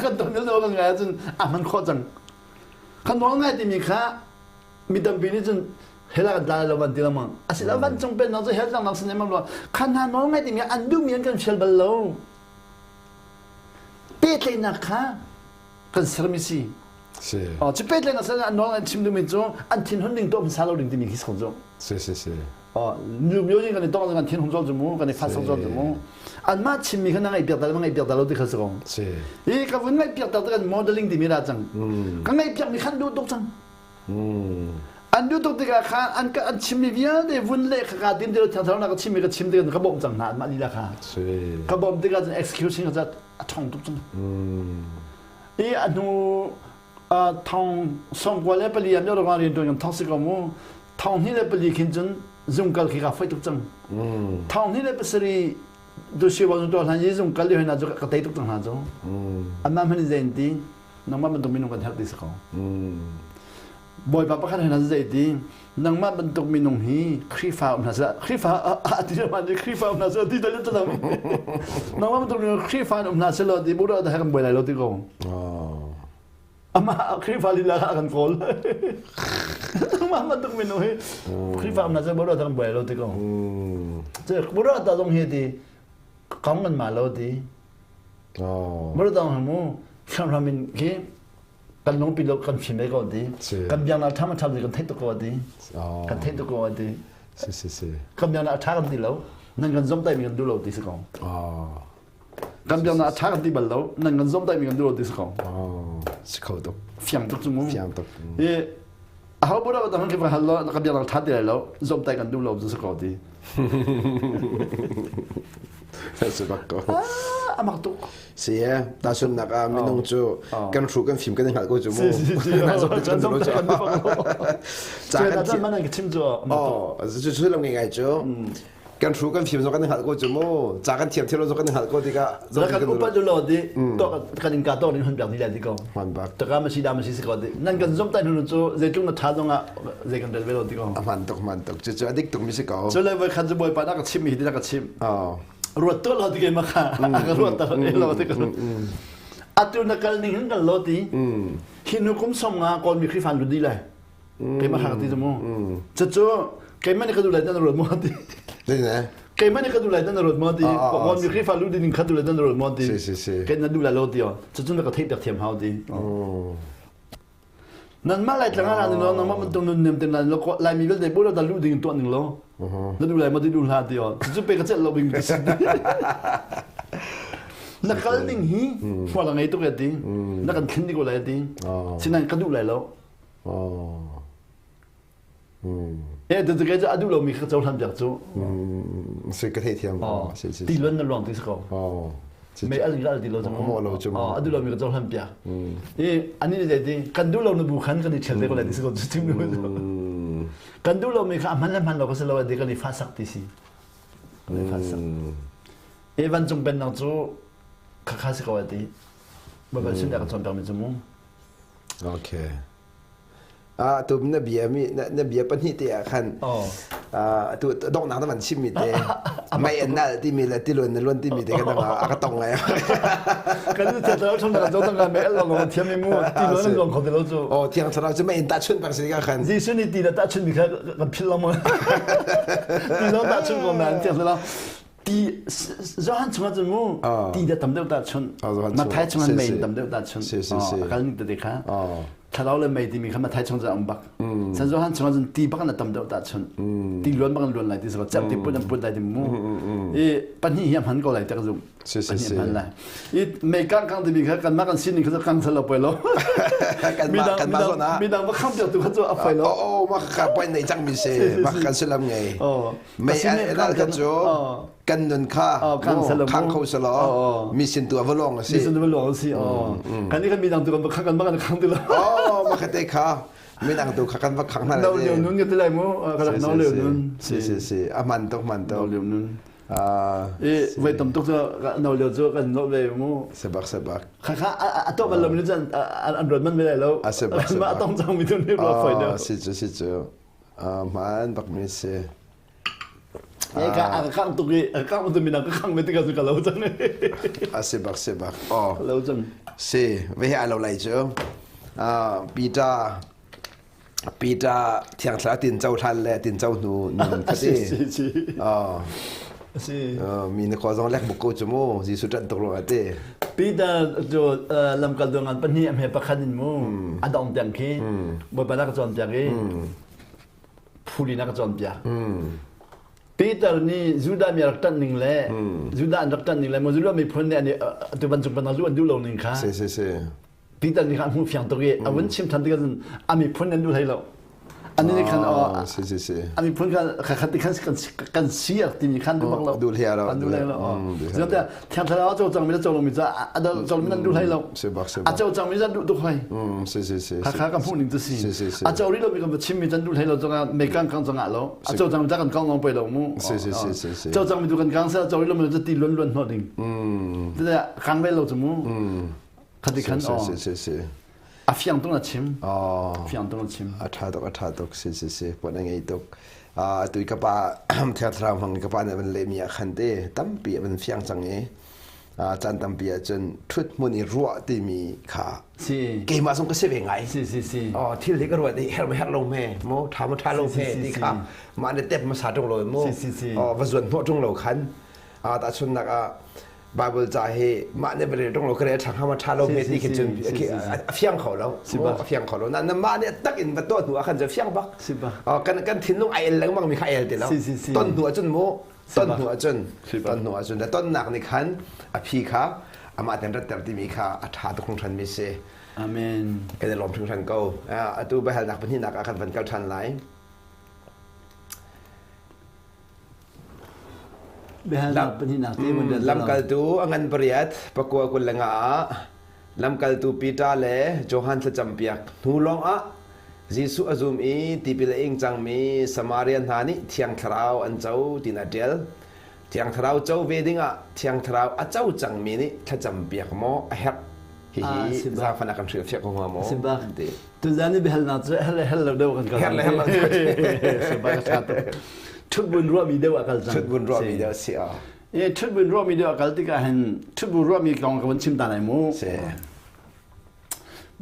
S1: kan tonmi nawl na ngai ahcun a hman khawh cang Kan nawl ngai timi kha mi tampi nih cun hell ah kan tla lo van ti lengmang. Asilo vancung pennak cu hell tlangnak sin emang lo. Kha hna nawl ngai timi an duhmi an kan fial bal lo. Pehtlaihnak kha kan sermi si.
S2: Si.
S1: Oh, cu pehtlaihnak sin an nawl an chim duhmi cu an thinhun ding tuah hmasa lo ding timi khi si cu.
S2: Si si si.
S1: Myo nih kan i tong kan thin hung zol cu mu kan i fat zol cu mu anmah chimmi kha na ngaih piak ta lo ngaih piak ta lo ti kha si ko
S2: si
S1: i ka vun ngaih piak ta kan modeling timi ra cang ka ngaih piak mi khan duh tuk cang an duh tuk tikah khan an ka an chimmi vialte vun le kha ka din ti lo thiang thlarau na ka chimmi ka chim tikah ka bawmh cang hna anmah lila kha ka bawmh tikah cun execution kha a ṭhong tuk cang i a hnu thong 94 ah myo rian ṭuan kan thong si ko mu 2004 khin cun zungkal khi ka foi tuk cang 2007 dusi wa to hlan yi zungkal li hna cu ka tei tuk cang hna cu anmah hman zei ti nangmah bantuk minung kan herh ti si ko bawipa pakhat hna zei ti nangmah bantuk minung hi Khrihfa um hna seh Khrihfa a ti ma ni Khrihfa um hna seh ti dal ta nangmah bantuk minung Khrihfa um hna seh lo ti bu da kan buai lai lo ti ko Amah Khrihfa lila kha a kan kawl. Mah bantuk minung hi Khrihfa am na cu boro dang buai lo ti ko. Cu boro ta zong hi ti kong kan ma lo ti. Boro dang mu hramhram in khi kan lungpi lo kan fim ko ti. Kan biang na tham tham ti kan theih tuk ko ti. Kan theih tuk ko ti.
S2: Si si si.
S1: Kan biang na tha kan ti lo. Nan kan zom tai mi kan du lo ti si ko. Kan biaknak a ṭha kan ti bal lo. Nan kan zomtaihmi kan duh lo ti si ko.
S2: Si kho tuk.
S1: Fiang tuk cu mu.
S2: Fiang tuk.
S1: I aho bu dah kan va hal lo ka biaknak ṭha ti lai lo. Zomtaih kan duh lo cu si ko ti.
S2: Si bak ko.
S1: Amak tuk.
S2: Si e, tahchunhnak ah minung cu kan hru kan fim kan i hngalh ko cu mu.
S1: Si si si.
S2: Kan
S1: zomtaih kan duh lo.
S2: Ca kan
S1: thiam. Mana ka chim cu.
S2: Oh, cu cu lam ngai cu. Kan hru kan fim zong kan hngalh ko cu mu ca kan thiam thiam lo zong kan hngalh ko tikah
S1: zong kan upat lo di to kan in ka to nin hun piak ni lai di ko
S2: man bak
S1: taka ma si da ma si si ko di nan kan zom tai nu cu zeitlung na tha zong ah zei kan rel ve lo ti ko
S2: man tuk man tuk cu cu adik tuk mi si ko
S1: cu le voi khan cu bawipa na ka chim mi hi na ka chim ruat to lo ti ke ma kha ka ruat ta lo ti ko atu na kal ning hin kan lo ti hi nu kum som nga kawl mi Khrihfa lu di lai keimah kha ka ti cu mu cucu keimah nih ka duh lai nan ruat maw ti keimah nih ka duh lai nan ruat maw ti kawl mi Khrihfa lu ding kha duh lai nan ruat maw ti
S2: si si si
S1: kei na duh lai lo ti cucu na ka theih piak thiam hau ti. Nanmah Laitlang ah ning law nangmah bantuk nun nem te nan lo Laimi vialte bu da lu ding tuah ning law. Na du lai ma ti du hla ti o. Cu pe ka cel lo bing ti si. Na kal ning hi hmual a ngei tuk ti. Na kan thlen ding ko lai ti. Sinain ka duh lai lo. E tu tu ke a duh lomi kha cohlan piak cu.
S2: Si ka thei thiam.
S1: Ti luan na luang ti si ko. Mei al al ti lo cu.
S2: Mo lo cu.
S1: A duh lomi ka cohlan piak. I ani ni ti kan duh lo na bu khan kan i thial te ko lai ti si ko cu tim lu. Kan duh lomi kha a hman le hman lo ka si lo ti kan i fa sak ti si. Kan i fa sak. E vancung pennak cu khakha si ko ti. Baibal sin ka cawnpiak mi cu mu.
S2: Okay. Ah tu na bia mi na bia pahnih te ah khan tu donghnak na van chim mi te mei an nal timi le tiluan na luan timi te kan a ka tong ngai
S1: kan ni thiang thlarau chung na kan tong mei al long thiam mi mu tiluan na luang kho ti lo cu
S2: oh thiang thlarau cu mei in ta chun bak si ka khan
S1: Jesuh nih ti na ta chun mi kha kan phil lo mo ti lo ta chun ko nan thiang thlarau ti Johan chungah cun mu ti da tam deuh ta chun Mathai chungah mei tam deuh ta chun akal ning tete kha thlarau le mei timi kha Mathai chung cu um bak San Johan chungah cun ti bak na tam deuh ta chun ti luan bak luan lai ti so cem ti put an put lai ti mu i pahnih hi hman ko lai tak zum pahnih hman lai i mei kang kang timi kha kan mah kan sining kha kang sal lo poi lo
S2: kan mah kan mah zona
S1: midang va kham piak tu kha cu a foi lo
S2: oh mah kha point nei cang mi se mah kan silam ngei mei al kha cu kan nun kha khang kho selaw mi sin tu a va lawng a si
S1: mi sin tu va lawng a si kan ni kan mi dang tu kan va khang kan ma kan khang ti lo
S2: oh ma kha te kha mi dang tu kha kan va khang hna
S1: no leo nun ka ti lai mu ka rak no leo nun
S2: si si si a man tuk man tuk
S1: no leo nun i voi tam tuk cu no leo cu kan no ve mu
S2: sebak sebak
S1: kha kha a to bal lo mi cun an ruat man ve lai lo
S2: sebak sebak
S1: ma tong cang mi tu ni ro foi
S2: do si cu si cu man bak mi si
S1: Ka a kang tuk i a kang tuk minang ka khang me tikah cu ka lo cang.
S2: A si bak si bak. Oh.
S1: Lo cang.
S2: Si, ve hi lo lai cu. Peter Peter thiang thla tin cho hlan le tin cho hnu nun kha
S1: ti. Si si.
S2: Oh.
S1: Si.
S2: Mi na ko zong lek buk ko cu mu Jesuh ṭanh tuk ruangah ti.
S1: Peter cu lamkal dong an pahnih a hme pakhat in mu a dong tiang khi Bawipa na ka cawnpiak i phuli na ka cawnpiak. Peter nih Judah mi rak ṭanh ning le Judah an rak ṭanh ning le maw Judah miphun nih an atu bantuk bantuk zu an duh lo ning kha
S2: si si si
S1: Peter nih kha a hmuh fiang tuk i a vun chim ṭhan tikah cun a miphun an duh hlei lo. An nih khan
S2: si si si
S1: a miphun kha khat khan kan si timi khan duh bak lo.
S2: Duh hlei lo.
S1: An duh hlei lo. Zeicahtiah Thiang Thlarau a cawlcang mi le cawlmi cu a cawlmi nan duh hlei lo.
S2: Si bak si
S1: A cawlcang mi cu duh tuk hlei.
S2: Si si si.
S1: Hakha ka hmuh ning cu si. A caw rih lomi kan va chim mi can duh hlei lo zongah mei kang kang zongah lo. A cawlcang mi kan kang long pei lo mu.
S2: Si si si si si.
S1: Cawlcang mi tu kan kang sa caw rih lomi cu ti luan luan hnawh ding. Tete kang ve lo cu mu. Khati khan
S2: o. Si si si.
S1: A fiang tung na chim. Fiang tung na chim.
S2: A tha tuk a tha tuk si si si. Pon a ngei tuk. Atu i ka pa Thiang Thlarau hmang ka pa nih a van lehmi ah khan te tampi a van fiang cang i caan tampi ahcun ṭhut hmun i ruah timi kha
S1: si
S2: keimah zong ka si ve ngai
S1: si si si
S2: oh thil hi ka ruat i herh ma herh lo me mo ṭha ma ṭha lo me ti kha mah ne tep hmasa ṭung lo mu
S1: si si si
S2: oh va zuan hnawh ṭung lo khan tahchunnak ah Bible ca hi mah nih va rel ṭung lo ka rel ṭha hnga ma ṭha lo me ti khi cun a fiang kho lo a fiang kho lo na mah nih tak in va tuah hnu ah khan cu fiang bak kan kan thinlung ai el lengmang mi kha el ti lo ton hnu ah cun mu ton hnu ah cun ton hnu ah cun tonnak nih khan a phi kha amah ten ratter timi kha a ṭha tuk hringhran mi si
S1: amen
S2: kan i lawm hringhran ko atu biahalnak pahnihnak ah khan van kal ṭhan lai Lamkaltu a ngan pariat pakua 25 ah lamkaltu Peter le Johan thlacampiak hnu lawngah Jesuh a zum i tipil a ing cangmi Samaria hna nih Thiang Thlarau an co tiin a ṭial. Thiang Thlarau co ve dingah Thiang Thlarau a co cangmi nih thlacampiak maw a herh? Hihi zaangfahnak kan hrilhfiah ko hnga maw?
S1: Tuzan i biahalnak cu hel le hel lo deuh kan kal.
S2: Hel le hel lo.
S1: Sibak ṭha tuk. Ṭhutbun ruahmi deuh a kal cang.
S2: Ṭhutbun ruahmi deuh si a.
S1: E ṭhutbun ruahmi deuh a kal tikah hin ṭhutbun ruahmi kong ka van chim ta lai mu.
S2: Si.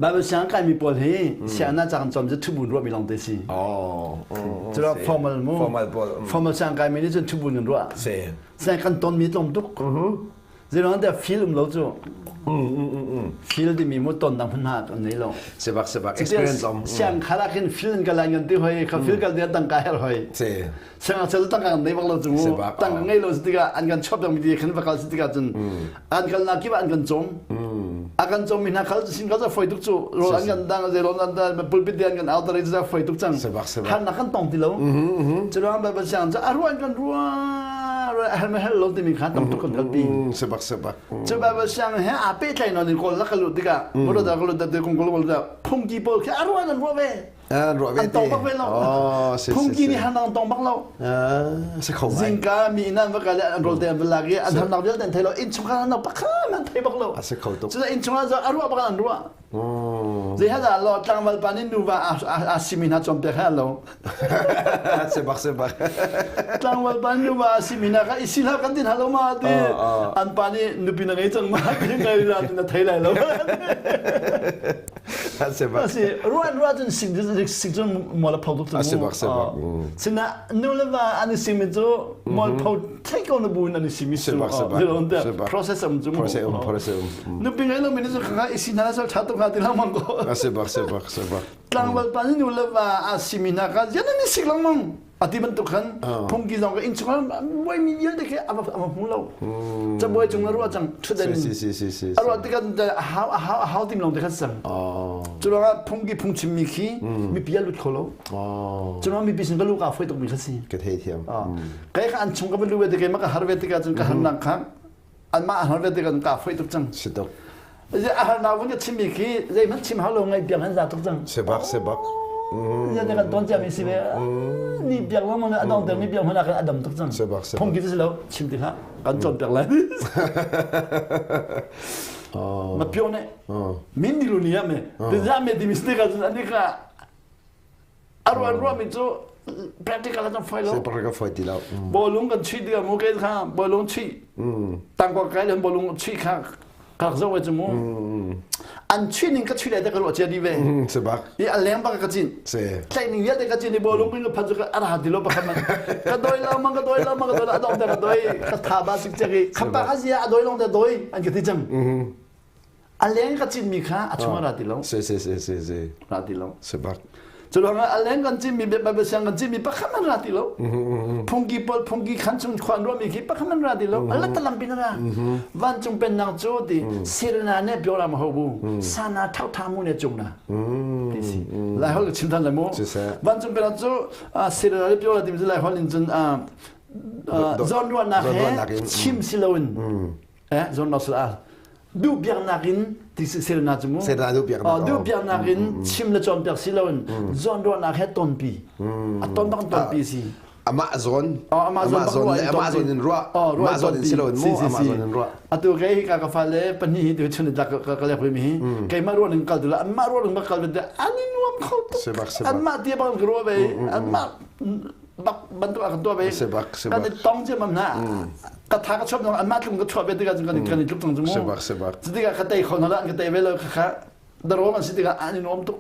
S1: Bible siang kaimi pawl hi sianginn ca kan cawm cu ṭhutbun ruahmi lawng te si.
S2: Oh.
S1: Cu formal mu.
S2: Formal pawl.
S1: Formal siang kaimi nih cun ṭhutbun kan ruah.
S2: Si.
S1: Siang kan tonmi tlawm tuk. Zeiruang tiah feel um lo cu. Feel timi mu ton dang hmun hna kan nei lo.
S2: Sebak sebak experience om.
S1: Siang khala khin feel in kala ngan ti hoi kha feel kal dia tangka her hoi.
S2: Si.
S1: Siang chel tangka nei bak lo cu mu. Tangka ngei lo tikah an kan chop dang mi ti khin va kal si tikah cun an kal na kip an kan chom. A kan chom mi hna khal sin kal foi tuk cu rol an kan dang ze rol an dan pulpit an kan out ri za foi tuk cang.
S2: Sebak sebak.
S1: Han na kan tong ti lo. Curuang Bible siang cu a ruan kan rua hel hel lo timi kha tam tuk kan kalpi.
S2: Sebak sebak.
S1: Cu Bible siang he aa pehtlai non in kawl la ka lut tikah motor da ka lut da kung kul da phungki pawl khi a ruan an ruah ve.
S2: An ruah ve
S1: An tong bak ve lo.
S2: Oh, si
S1: Phungki nih han an tong bak lo.
S2: Si kho ngai.
S1: Zingka mi inn an va kal an rawl te an va lak i an harnak vialte an thei lo. Innchungkhar an pakhat an thei bak lo.
S2: A si kho tuk.
S1: Cu innchungkhar a ruah bak an ruah. Zei hal lo tlangval pa nih nuva a simi hna cawnpiak hal lo.
S2: Sebak sebak.
S1: Tlangval pa nih nuva a simi hna kha i si hlah kan tin hal lo ma ti. An pa nih nupi na ngei cang ma ti ngei la ti na thei lai lo.
S2: Sebak.
S1: Asi ruan ruah cun sing sing cun mual a pho tuk
S2: cu. Sebak sebak.
S1: Sina nu le va an i simi cu mual pho thei ko na bu in an i simi
S2: cu. Sebak sebak.
S1: Process um cu.
S2: Process um process um.
S1: Nupi ngei lomi nih cun khakha i si hna sal ṭha tuk hnga ti lengmang ko.
S2: A si bak si bak si bak.
S1: Tlangval pa nih nu le va a simi hna kha zian an i sik lengmang. A ti bantuk khan phungki zong ka innchung ah buaimi vialte khi a va hmu lo. Cabuai cung na ruah cang ṭhutdan
S2: Si si si si.
S1: A ruah tikah a hau a hau a hau tim lawng te khan sang. Cu ruangah phungki phungchimmi khi mipi a lut kho lo. Cu ruangah mipi sin ka lu ka foi tukmi kha si.
S2: Ka thei thiam.
S1: Kai kha an chung ka va lu ve te keimah ka har ve tikah cun ka harnak kha anmah a har ve tikah ka foi tuk cang.
S2: Si tuk.
S1: A harnak vun ka chimmi khi zeihmanh chim hau lo ngaih piak han za tuk cang.
S2: Si bak si bak.
S1: Ya te kan ton cia mi si ve. Ni piak lo mang a dong ter ni piak hmana kan a dam tuk cang.
S2: Si bak si bak.
S1: Phung ki si lo chim ti hlah kan cawn piak lai. Ma pio ne. Min di lu ni ya me. Te za me ti mistake a cun ani ka A ruan ruahmi cu practical ah foi lo.
S2: Practical foi ti lo.
S1: Bawlung kan chuih tikah mu ke kha bawlung chuih. Tangkua kai le bawlung chuih kha kak zo cu mu. An chuih ning ka chuih lai te ka ruah cia di ve.
S2: Sebak.
S1: I a leng bak ka cin.
S2: Se.
S1: Tlaih ning vialte ka cin i bawlung pin ka phan cu ka ara ti lo pakhat man. Ka doi lo mang ka doi lo mang ka doi lo a dong te ka doi ka tha ba sik cek i khapa ka zia a doi long te doi an ka ti cang. A leng ka cinmi kha a chung ah ra ti lo.
S2: Si si si si si.
S1: Ra ti lo.
S2: Si bak.
S1: Cu ruangah a leng kan cinmi Bible siang kan cinmi pakhat man ra ti lo. Phungki pawl phungki khan chung khuan ruahmi khi pakhat man ra ti lo. A latalam pin ra. Vancung pennak cu ti sirna ne pyora ma ho bu sana thau tha mu ne chung na. Ti si. Lai hol chim than lai mu. Vancung pennak cu sirna ne pyora ti mi lai hol in cun zawn ruahnak he chim si loin eh zawn lo sal duh biaknak in ti selna cu mu
S2: selna duh biaknak
S1: duh biaknak in chim le cawnpiak si loin zawn ruahnak he tonpi a ton bak tonpi si
S2: amah zawn amah zawn amah zawn in ruah amah zawn in si loin mu amah zawn in ruah
S1: atu kei hi ka ka fale pahnih hi tu chun tlak ka ka lek mi hi keimah ruah ning kal tu la anmah ruah ning kal te an i nuam kho tuk anmah tia bang ka ruah ve anmah bak bantuk ah kan tuah ve
S2: sebak
S1: kan i tong ciammam hna ka tha ka chuap zong anmah tlung ka chuah ve tikah cun kan kan i tluk cang cu mu
S2: sebak sebak
S1: cu tikah ka tei kho hna la ka tei ve lo kha daro man si tikah an i nuam tuk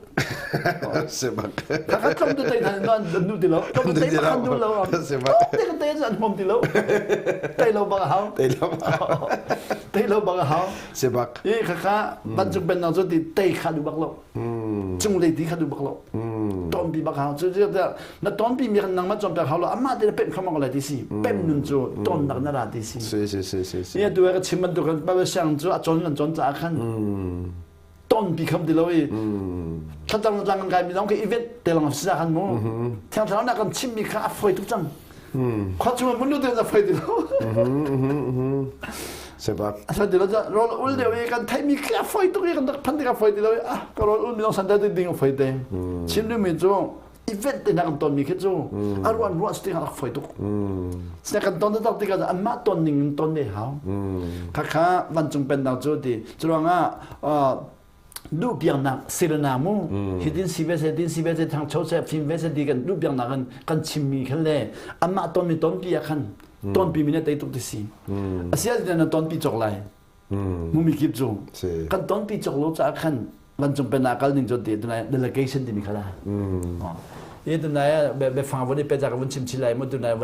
S2: sebak
S1: ka ka tlong tu tei hna nan nu ti lo tlong tei bak an du lo
S2: sebak
S1: te ka tei an hmom ti lo tei lo bak hau
S2: tei lo
S1: tei lo bak hau
S2: sebak
S1: i kha kha bantuk ben nang cu ti tei kha du bak lo cunglei ti kha duh bak lo tonpi bak hau cu na tonpi mi kan nangmah cawnpiak hau lo amah te na pemh kho lai ti si pemh nun cu tonnak na ra ti si
S2: si si si si si
S1: ni tu ka chim bantuk kan Bible siang cu a cawn kan cawn caah khan tonpi kham ti lo i thlacam tlang kan kai mi zong ke event te lang si khan mu thiang thlarau na kan chim mi kha a foi tuk cang khua chung mun lu te a foi ti lo
S2: Sebab
S1: Asa ti lo rol ul deuh i kan theihmi khi a foi tuk i kan rak phan tik a foi ti lo i ah ka rol ul mi zong santai ding a foi te. Chim duhmi cu event te hna kan tonmi khi cu a ruan ruah si a rak foi tuk. Sina kan ton tak tikah anmah ton ning in ton ne hau. Khakha vancung pennak cu ti curuangah duh piaknak sirana mu hitin si ve se tin si ve se thangcho se fim ve se ti kan duh piaknak kan kan chimmi khan le anmah tonmi tonpi ah khan tonpi mi ne tei tuk ti si asia na tonpi chok lai mumi kip cu kan tonpi chok lo caah khan vancung pen kal ning cu ti delegation timi khala i tunai be fang vun i pe ca vun chim chilai mu tunai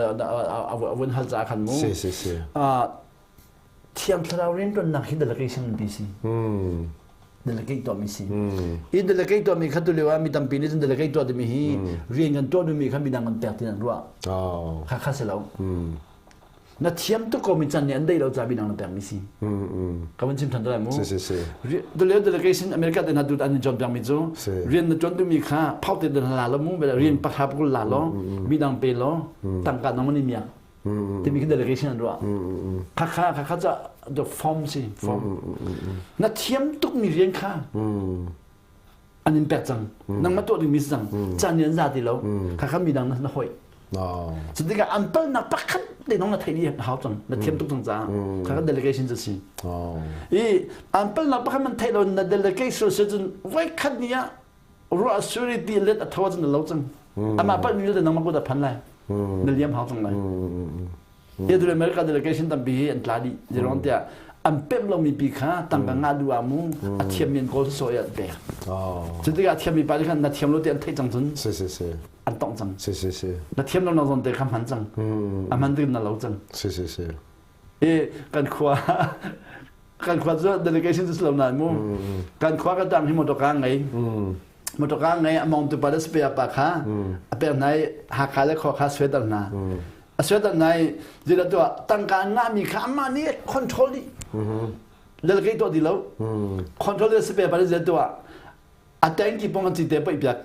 S1: vun hal ca khan mu
S2: si si si.
S1: Thiang Thlarau rianṭuannak hi delegation an ti si. Delegate tuahmi si. I delegate tuahmi kha tu lio ah mi tampi nih cun delegate tuah timi hi rian kan tuah duhmi kha midang kan pek ti an ruah. Kha kha si lo. Na thiam tuk ko mi can nih an deih lo ca midang na pekmi si. Ka van chim than lai mu.
S2: Si si si.
S1: Tu lio delegation America te hna tu an in cawnpiak mi cu rian na tuan duhmi kha phau te la lo mu rian pakha pakul la lo midang pe lo tangka nang mani miak timi khi delegation an ruah. Khakha khakha ca the form si form. Na thiam tuk mi rian kha an in pek cang. Nangmah tuah ding mi si cang. Caan nih an za ti lo. Khakha mi dang na hoi. Cu tikah an palnak pakhat te nong na theih dih hau cang. Na thiam tuk cang caah. Khakha delegation cu si. I an palnak pakhat man theih lo na delegation si cun voi khat ni ah ruah suri ti let a tho cun na lo cang. Amah palh mi vialte nangmah kut a phan lai. Na liam hau cang lai. Hi tu America delegation tampi hi an tla dih. Zeirong tiah an pemh lomi pi kha tangka ngah duh ah mu a thiammi an kawl sawsawh i an pek. Cu tikah a thiammi pa nih khan na thiam lo ti an theih cang cun
S2: Si si si.
S1: an tongh cang.
S2: Si si si.
S1: Na thiam lo nak zawn te kha hman cang. A hman tik na lo cang.
S2: Si si si.
S1: I kan khua kan khua cu delegation cu si lo nain mu kan khua kan tang hi motor ka ngei. Motor ka ngei among tu pa le spare pa kha a pek hna i Hakha le khua kha sweater hna. A sweater hna i zeidah tuah tangka ngahmi kha amah nih control dih. Delegate tuah ti lo. Control le spare pa le zeidah tuah a tanki pong an cite paih piak.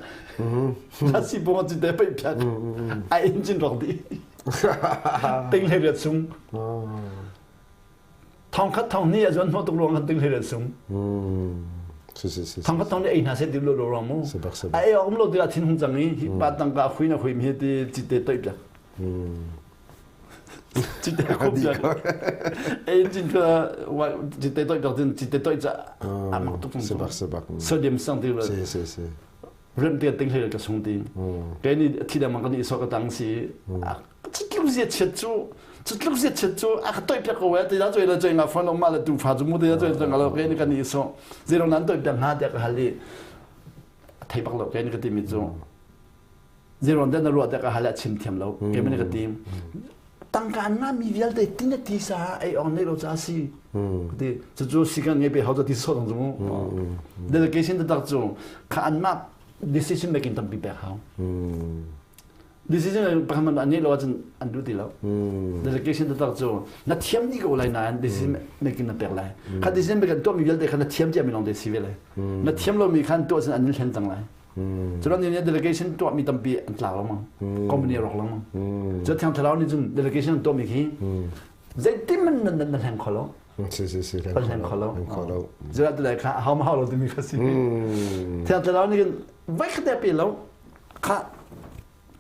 S1: A si pong an cite paih piak. A engine rawk dih. Ting hlei riat sung. Thong khat thong ni a zuan hnawh tuk ruang kan ting hlei sung. Thong khat thong ni ei hna se ti lo lo ruang mu. A ei awk um lo tikah thin hung cang i hi pa tangka hui na hui mi hi ti cite toih piak. Cite khop piak. Ei cin kha cite toih piak cun cite toih ca a mak tuk
S2: Sebak sebak.
S1: Sodium sang ti
S2: Si si si.
S1: Rem te ting hlei ka sung ti. Ke ni thi dang mang kan i so ka tang si. Cutluk zia chiat cu cutluk zia chiat cu a ka toih piak ko eh ti da choi la choi nga phone ma le tu fa cu mu ti da choi nga lo ke ni kan i so zero nan toih piak hna tiah ka hal i thei bak lo ke ni ka ti mi cu zero den na ruah tiah ka hal a chim thiam lo ke ni ka ti tangka na mi vialte tin ti sa ei ong nei lo cha si ti cu cu sikan ngai pe hau ti so dong cu mu delegation tak cu kha an ma decision making tampi pek hau Decision pakhat man an nih lo ahcun an duh ti lo. Delegation taktak cu na thiam dih ko lai nain decision making na pek lai. Kha decision making tuahmi vialte kha na thiam ciami lawng te si ve lai. Na thiam lomi khan tuah cun an in hlen cang lai. Curan nih delegation tuahmi tampi an tla lengmang. Company a rawk lengmang. Cu thiang thlarau nih cun delegation an tuahmi khi zeitin man nan na hleng kho lo.
S2: Si si si.
S1: Kan hleng kho lo. Zira tu lai kha hau ma hau lo timi kha si. Thiang thlarau nih vai khat te pe lo. Kha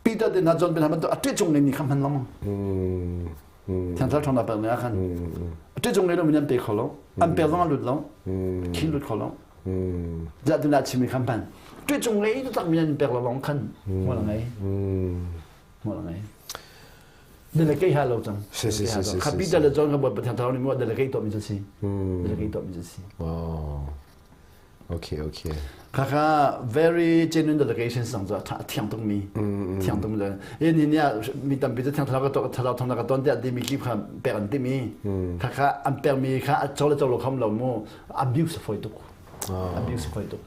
S1: Peter te hna John te hna bantuk a ṭe cung ngeimi kha hman lengmang. Thiang Thlarau ṭhawnnak pek ning ah khan a ṭe cung ngei lomi an pe kho lo. An pek zong a lut lo. Khi lut kho lo. Ziah tu nah chimmi kha hman. Ṭe cung ngei taktak mi an pek lo lawng khan hmual a ngei. Hmual a ngei. Delegate ha lo cang.
S2: Si si si si.
S1: Kha Peter le John kha Bawipa Thiang Thlarau nih maw delegate tuahmi cu si. Delegate tuahmi cu si.
S2: Oh. Okay, okay.
S1: Khakha very genuine delegation sang cu a thiang tuk mi thiang tuk le e ni ni mi tampi cu thiang thlarau ka thlarau thong ka ton tiah ti mi kip kha pek an ti mi khakha an pek mi kha a cho le cho lo kham lo mu abuse foi tuk abuse foi tuk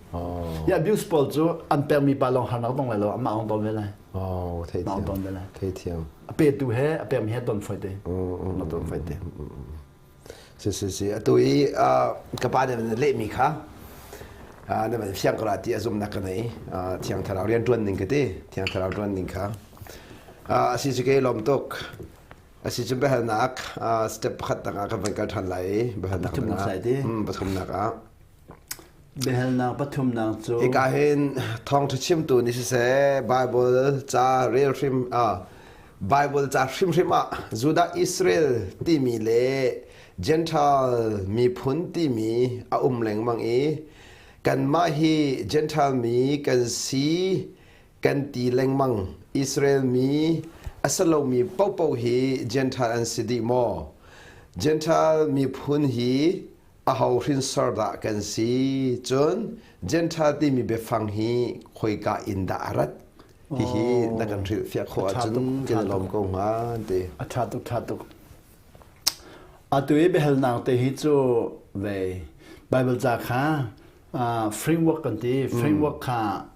S1: ya abuse pawl cu an pek mi pa long harnak dong lai lo ama ong ton ve lai
S2: oh thei
S1: thiam ton ve lai
S2: thei thiam
S1: a pe tu he a pek mi he ton foi te ton foi te
S2: Si si si. Atu i ka pa nih a lehmi kha na van fiang ko la ti a zumnak ka nei. Thiang Thlarau rian ṭuan ning ka ti. Thiang Thlarau ṭuan ning kha. A si cu ke lawm tuk. A si cu biahalnak step pakhat dang ah kan van kal ṭhan lai i biahalnak dang ah pathumnak ah.
S1: Biahalnak pathumnak cu
S2: Hika hin thawngṭha chimtu nih siseh Bible ca rel hrim Bible ca hrimhrim ah Judah Israel timi le Gentile miphun timi a um lengmang i kanmah hi Gentile mi kan si kan ti lengmang. Israel mi a si lomi paohpaoh hi Gentile an si dih maw? Gentile miphun hi aho hrinsor dah kan si? Cun Gentile timi biafang hi khoika in dah a rat? Hihi na kan hrilhfiah khawh ahcun kan i lawm ko hnga ti.
S1: A ṭha tuk, ṭha tuk. Atu i biahalnak te hi cu ve Bible ca kha framework kan ti framework kha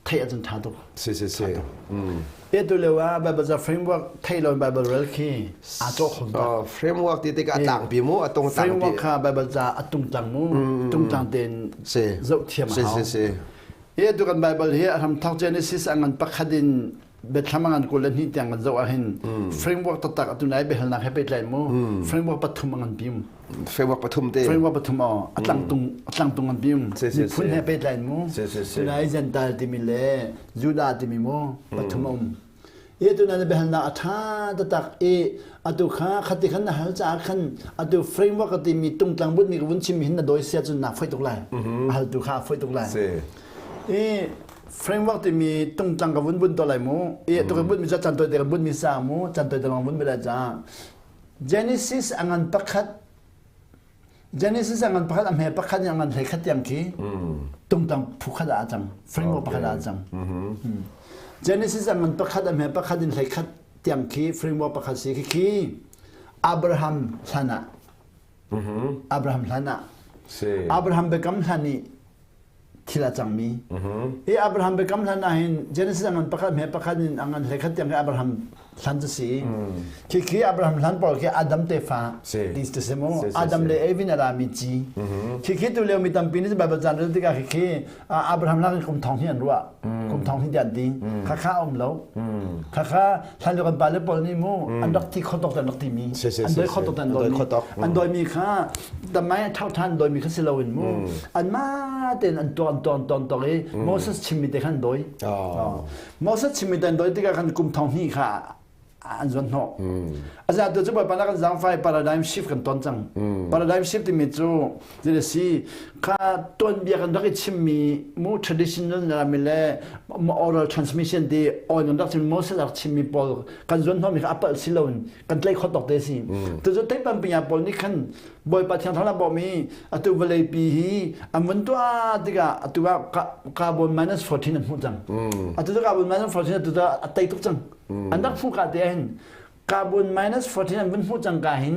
S1: theih ahcun ṭha tuk.
S2: Si si si.
S1: E tu lio ah Bible ca framework theih lo Bible rel khi aa cawh kho
S2: tak. Framework ti tikah a tlangpi mu a tung tlangpi.
S1: Framework kha Bible ca a tung tlang mu tung tlang tein zoh thiam a hau.
S2: Si si si.
S1: E tu kan Bible hi a hramthawk Genesis a ngan pakhat in biathlam a ngan 22 tiang kan zoh ahhin framework taktak atu nai biahalnak he pehtlai mu framework pathum a ngan pium
S2: framework pathum te
S1: framework pathum aw a tlangtung a tlangtung an pium miphun he pehtlai mu tunai Gentile timi le Judah timi mu pathum um i tu nan biahalnak a tha taktak i atu kha khati khan na hal caah khan atu framework a timi tungtlang but mi ka vun chim hin na doi sia cun na foi tuk lai hal tu kha a foi tuk lai i framework timi tungtlang ka vun bun to lai mu i tu ka bun mi ca chan toi te ka bun mi sa mu chan toi te long bun mi lai ca Genesis angan pakhat Genesis angan pakhat a hme pakhat in angan hlei khat tiang khi tungtang phu khat ah a cang framework pakhat ah a cang Genesis angan pakhat a hme pakhat in hlei khat tiang khi framework pakhat si khi khi Abraham hlan ah Abraham hlan ah Abraham biakam hlan i thil a cangmi. Hi Abraham biakam hlan ah hin Genesis a ngan pakhat hme pakhat in a ngan hlei khat tiang khi Abraham hlan cu si. Khi khi Abraham hlan pawl khi Adam tefa ti ti si mu. Adam le Eve in a rami ci. Khi khi tu lio mi tampi nih Bible caan rel tikah khi khi Abraham hlan kum thong hi an ruah. Kum thong hi ti an ti. Kha kha um lo. Kha kha hlan lio kan pale pawl nih mu an rak ti kho tok an rak ti mi. An doi kho tok an doi mi. An doi mi kha tamai a thau than doi mi kha si lo in mu. An ma ten an tuan tuan tuan tok i Moses chimmi te khan doi. Moses chimmi te an doi tikah khan kum thong hnih kha an zuan hnawh. Aza tu cu Bawipa na kan zaangfai paradigm shift kan ton cang. Paradigm shift timi cu zei si kha tuanbia kan rak i chimmi mu traditional na mi le oral transmission ti on kan rak chim Moses rak chimmi pawl kan zuan hnawhmi kha a palh si loin kan tlaih khawt tok te si. Tu cu teipan pinya pawl nih khan Bawipa thiang thlarau bawhmi atu vawlei pi hi an vun tuah tikah atu ah carbon minus 14 an hmuh cang. Atu cu carbon minus 14 atu cu a tei tuk cang. An rak hmuh ka te hin carbon minus 14 an vun hmuh cang ka hin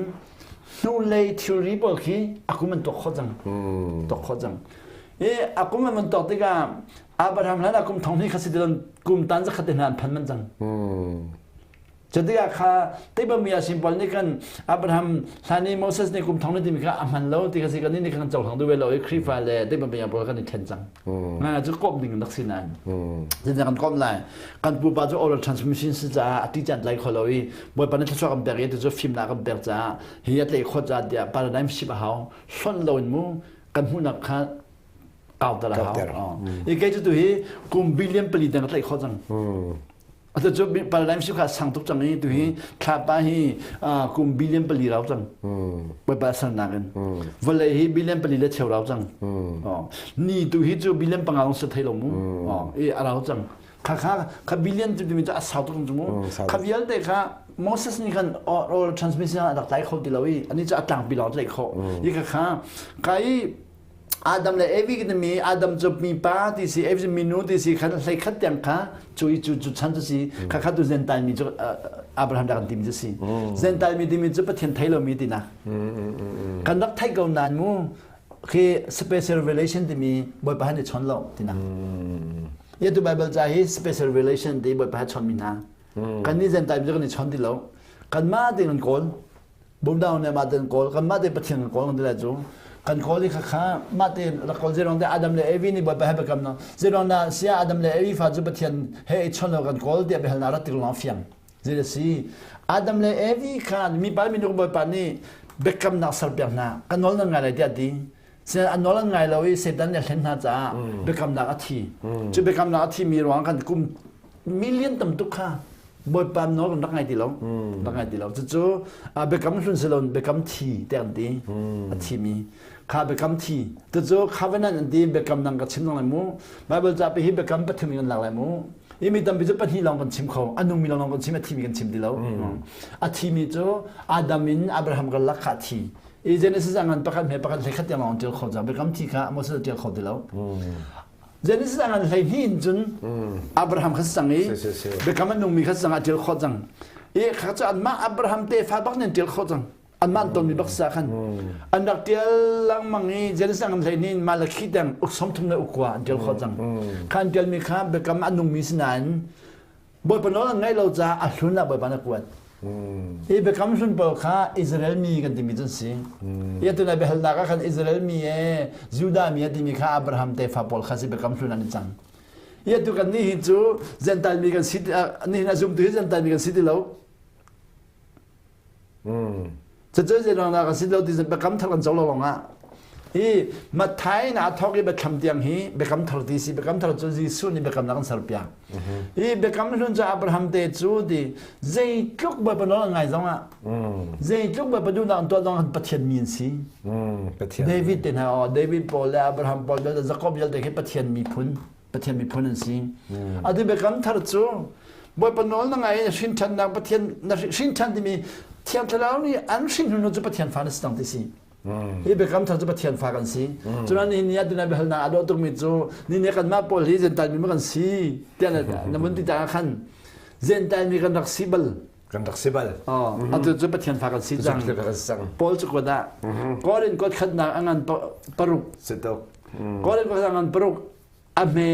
S1: hnulei thilri pawl khi a kum an tuak khawh cang. Tuak khawh cang. I a kum an vun tuak tikah Abraham hlan ah kum thong hnih kha si tilon kum tan zakhat te hna an phan man cang. Cutikah kha teibami a sin pawl nih khan Abraham hlan i Moses nih kum thong na timi kha a hman lo ti kha si kan nih kan cohlang duh ve lo i Khrihfa le teibami pawl kan i then cang. Nga cu kawm ding rak si nain. Zeitin kan kawm lai? Kan pupa cu oral transmission si caah a ti caan tlai kho lo i Bawipa nih thluachuah kan pek i tu cu fimnak kan pek caah hi a tlai khawt caah tiah paradigm shift a hau. Hlonh lo in mu kan hmuhnak kha kauter a hau. I kei cu tu hi kum billion pali dang ka tlaih khawh cang. Atu cu paradigm shift kha sang tuk cang i tu hi thlapa hi kum billion pali rau cang. Bawipa sernak in. Vawlei hi billion pali le cheu rau cang. Ni tu hi cu billion panga lawng si thei lo mu. I a rau cang. Kha kha kha billion tu timi cu a sau tuk cu mu. Kha vialte kha Moses nih khan oral transmission a rak tlai kho ti lo i ani cu a tlangpi lawng tlaih khawh. I kha kha ka i Adam le Evi kan mi Adam cu mipa ti si Evi cu minu ti si khan hlei khat tiang kha cu i cu cu chan cu si kha kha tu Gentile mi cu Abraham rak kan timi cu si Gentile mi timi cu Pathian thei lomi tinak kan rak theih ko nain mu khi special revelation timi Bawipa han i chon lo tinak ya tu Bible ca hi special revelation ti Bawipa ha chon mi hna kan ni Gentile mi cu kan i chon ti lo kan mah te kan kawl Bumdang nih mah ten kawl kan mah te Pathian kan kawl kan ti lai cu kan kawl i khakha mah te rak kawl zeirong te Adam le Evi nih Bawipa he biakam na zeirong dah sia Adam le Evi fa cu Pathian he i chon lo kan kawl tiah biahalnak rat tik lawng fiang zei si Adam le Evi kha mipa minung Bawipa nih biakamnak serpiak hna ka nawl nan ngai lai tiah ti Sinain an nawl an ngai lo i Satan nih a hlen hna caah biakamnak a thi cu biakamnak a thimi ruang kan kum million tam tuk kha Bawipa nawl kan rak ngai ti lo rak ngai ti lo cucu biakam hlun si lo biakam thi te an ti a thimi kha biakam thi cucu covenant an ti biakam nang ka chim lang lai mu Bible ca pe hi biakam pathum in kan lak lai mu i mi tampi cu pahnih lawng kan chim kho a nungmi lawng kan chim a thimi kan chim ti lo a thimi cu Adam in Abraham kan lak kha a thi i Genesis ah ngan pakhat hme pakhat hlei khat tiang lawng ṭial kho ca biakam thi kha Moses a ṭial kho ti lo Genesis ah ngan 12 in cun Abraham kha si cang i biakam a nungmi kha si cang a ṭial khawh cang i kha cu anmah Abraham tefa bak nih an ṭial khawh cang. Anmah an tonmi bak sa khan an rak tial lengmang i Genesis an hlei nin Malakhi tiang uk 33 le uk kua an tial khawh cang. Kha an tialmi kha biakam a nungmi si nain Bawipa nawl an ngaih lo caah a hlun ah Bawipa na kuat. Hi biakam hlun pawl kha Israel mi kan timi cu an si. Hi atu nai biahalnak ah khan Israel mi e Judah mi a timi kha Abraham tefa pawl kha si biakam hlun an i cang. Hi atu kan nih hi cu Gentile mi kan si nihin a zumtu hi Gentile mi kan si ti lo. Cucu zeiruangdah kan si lo ti biakam thar kan co lo lawngah hi Matthai na thawk i biathlam tiang hi biakam thar ti si biakam thar cu Jesuh nih biakamnak an serpiak. Hi biakam hlun cu Abraham te cu ti zeitluk Bawipa nawl an ngai zongah zeitluk Bawipa duhnak an tuah zongah Pathian mi an si. David te hna aw David pawl le Abraham pawl le Jacob vialte khi Pathian miphun Pathian miphun an si. Atu biakam thar cu Bawipa nawl na ngai i hrin ṭhannak Pathian na hrin ṭhan timi Thiang Thlarau nih an hrin hnu cu Pathian fa na si cang ti si. Hi biakam thar cu Pathian fa kan si. Cunan nihin ni ah tunai biahalnak a dawh tukmi cu ni ni kanmah pawl hi Gentile mi kan si tiah na mun ti ta khan Gentile mi kan rak si bal.
S2: Kan rak si bal.
S1: Atu cu Pathian fa kan si cang. Paul cu kuat ah Korin kuat khatnak a ngan paruk.
S2: Situk.
S1: Korin kuat a ngan paruk a hme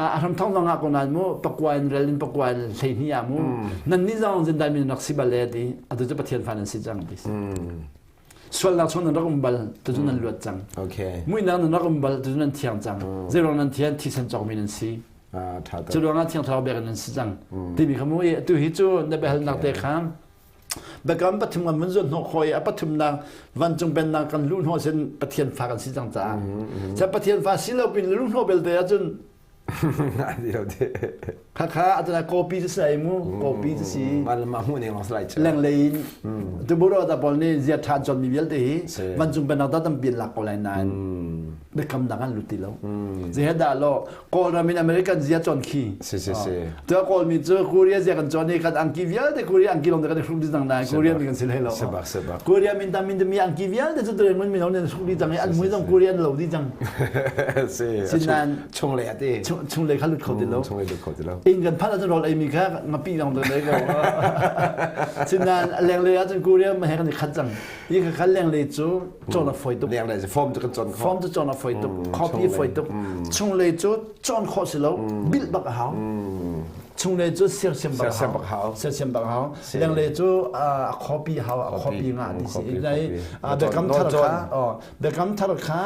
S1: a hram thong zong ah ko nan mu pakua in rel in pakua in 12 ah mu nan ni zong zindai min rak si bal le ti atu cu Pathian fa nan si cang ti sualnak chung nan rak um bal tu cu nan luat cang muihnak nan rak um bal tu cu nan thiang cang zeiruang nan thian thisen cawkmi nan si cu ruangah thiang thlarau bek nan si cang timi kha mu i atu hi cu na biahalnak te kha Biakam pathum kan vun zuan hnawh khawh i a pathumnak vancung pennak kan luh hnawh sin Pathian fa kan si cang caah. Sa Pathian fa si lo pin luh hnawh belte ahcun kha kha atana copy cu si mu copy cu si
S2: mah hmuh ning lawng lai
S1: cu lenglei in tu buro ta pawl nih zia tha chon mi vialte hi vancung pennak ta tampi lak ko lai nain biakamnak an lut ti lo zei dah lo Kawlram in American zia cawn khi.
S2: Si si si.
S1: Tuah Kawlmi cu Korea zia kan cawn i kan angki vialte Korea angki lawng te kan i hruk dih cang nain Korean mi kan si hlei lo.
S2: Sebak sebak.
S1: Korea min tam min mi angki vialte cu turen mun mino nih an hruk dih cang i an mui zong Korean lo dih cang.
S2: Si.
S1: Sinain
S2: chung le ati.
S1: Chung le kha lut kho ti lo.
S2: Chung le lut kho ti lo.
S1: Inn kan phan ahcun rawl ei mi kha ngapi lawng te ko. Sinain lenglei ahcun Korea he kan i khat cang. Hi kha kha lenglei cu cawn a fawi tuk.
S2: Lenglei cu form cu kan cawn khawh.
S1: Form cu cawn a fawi tuk. Copy a fawi tuk. Chunglei cu cawn khawh si lo. Bilh bak a hau. Chunglei cu sersiam bak a hau. Sersiam bak a hau. Lenglei cu a copy hau, a copy nga ti si. Biakam thar kha, biakam thar kha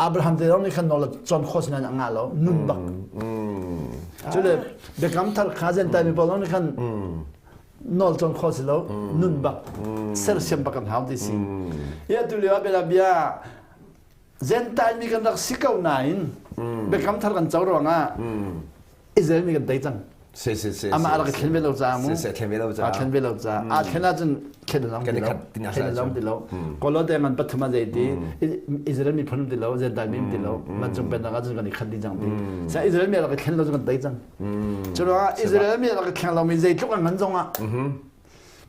S1: Abraham te zong nih khan nawl cawn khawh si nain a ngah lo. Nun bak. Cule biakam thar kha Gentile mi pawl zong nih khan nawl cawn khawh si lo nun bak sersiam bak kan hau ti si ya tu lio ah bia bia Gentile mi kan rak si ko nain biakam thar kan co ruangah Israel mi kan tei cang
S2: si si si
S1: amah rak thlen ve lo ca mu
S2: si si thlen ve lo ca
S1: a thlen ve lo ca a thlen ahcun thlen long ti lo thlen long ti lo kolo te man pathum a zei ti Israel mi phun ti lo Gentile mi ti lo man cung pen ahcun kan i khat ding cang ti sa Israel mi rak thlen lo cu kan tei cang Cu ruangah Israel mi rak thleng lomi zeitluk an ngan zongah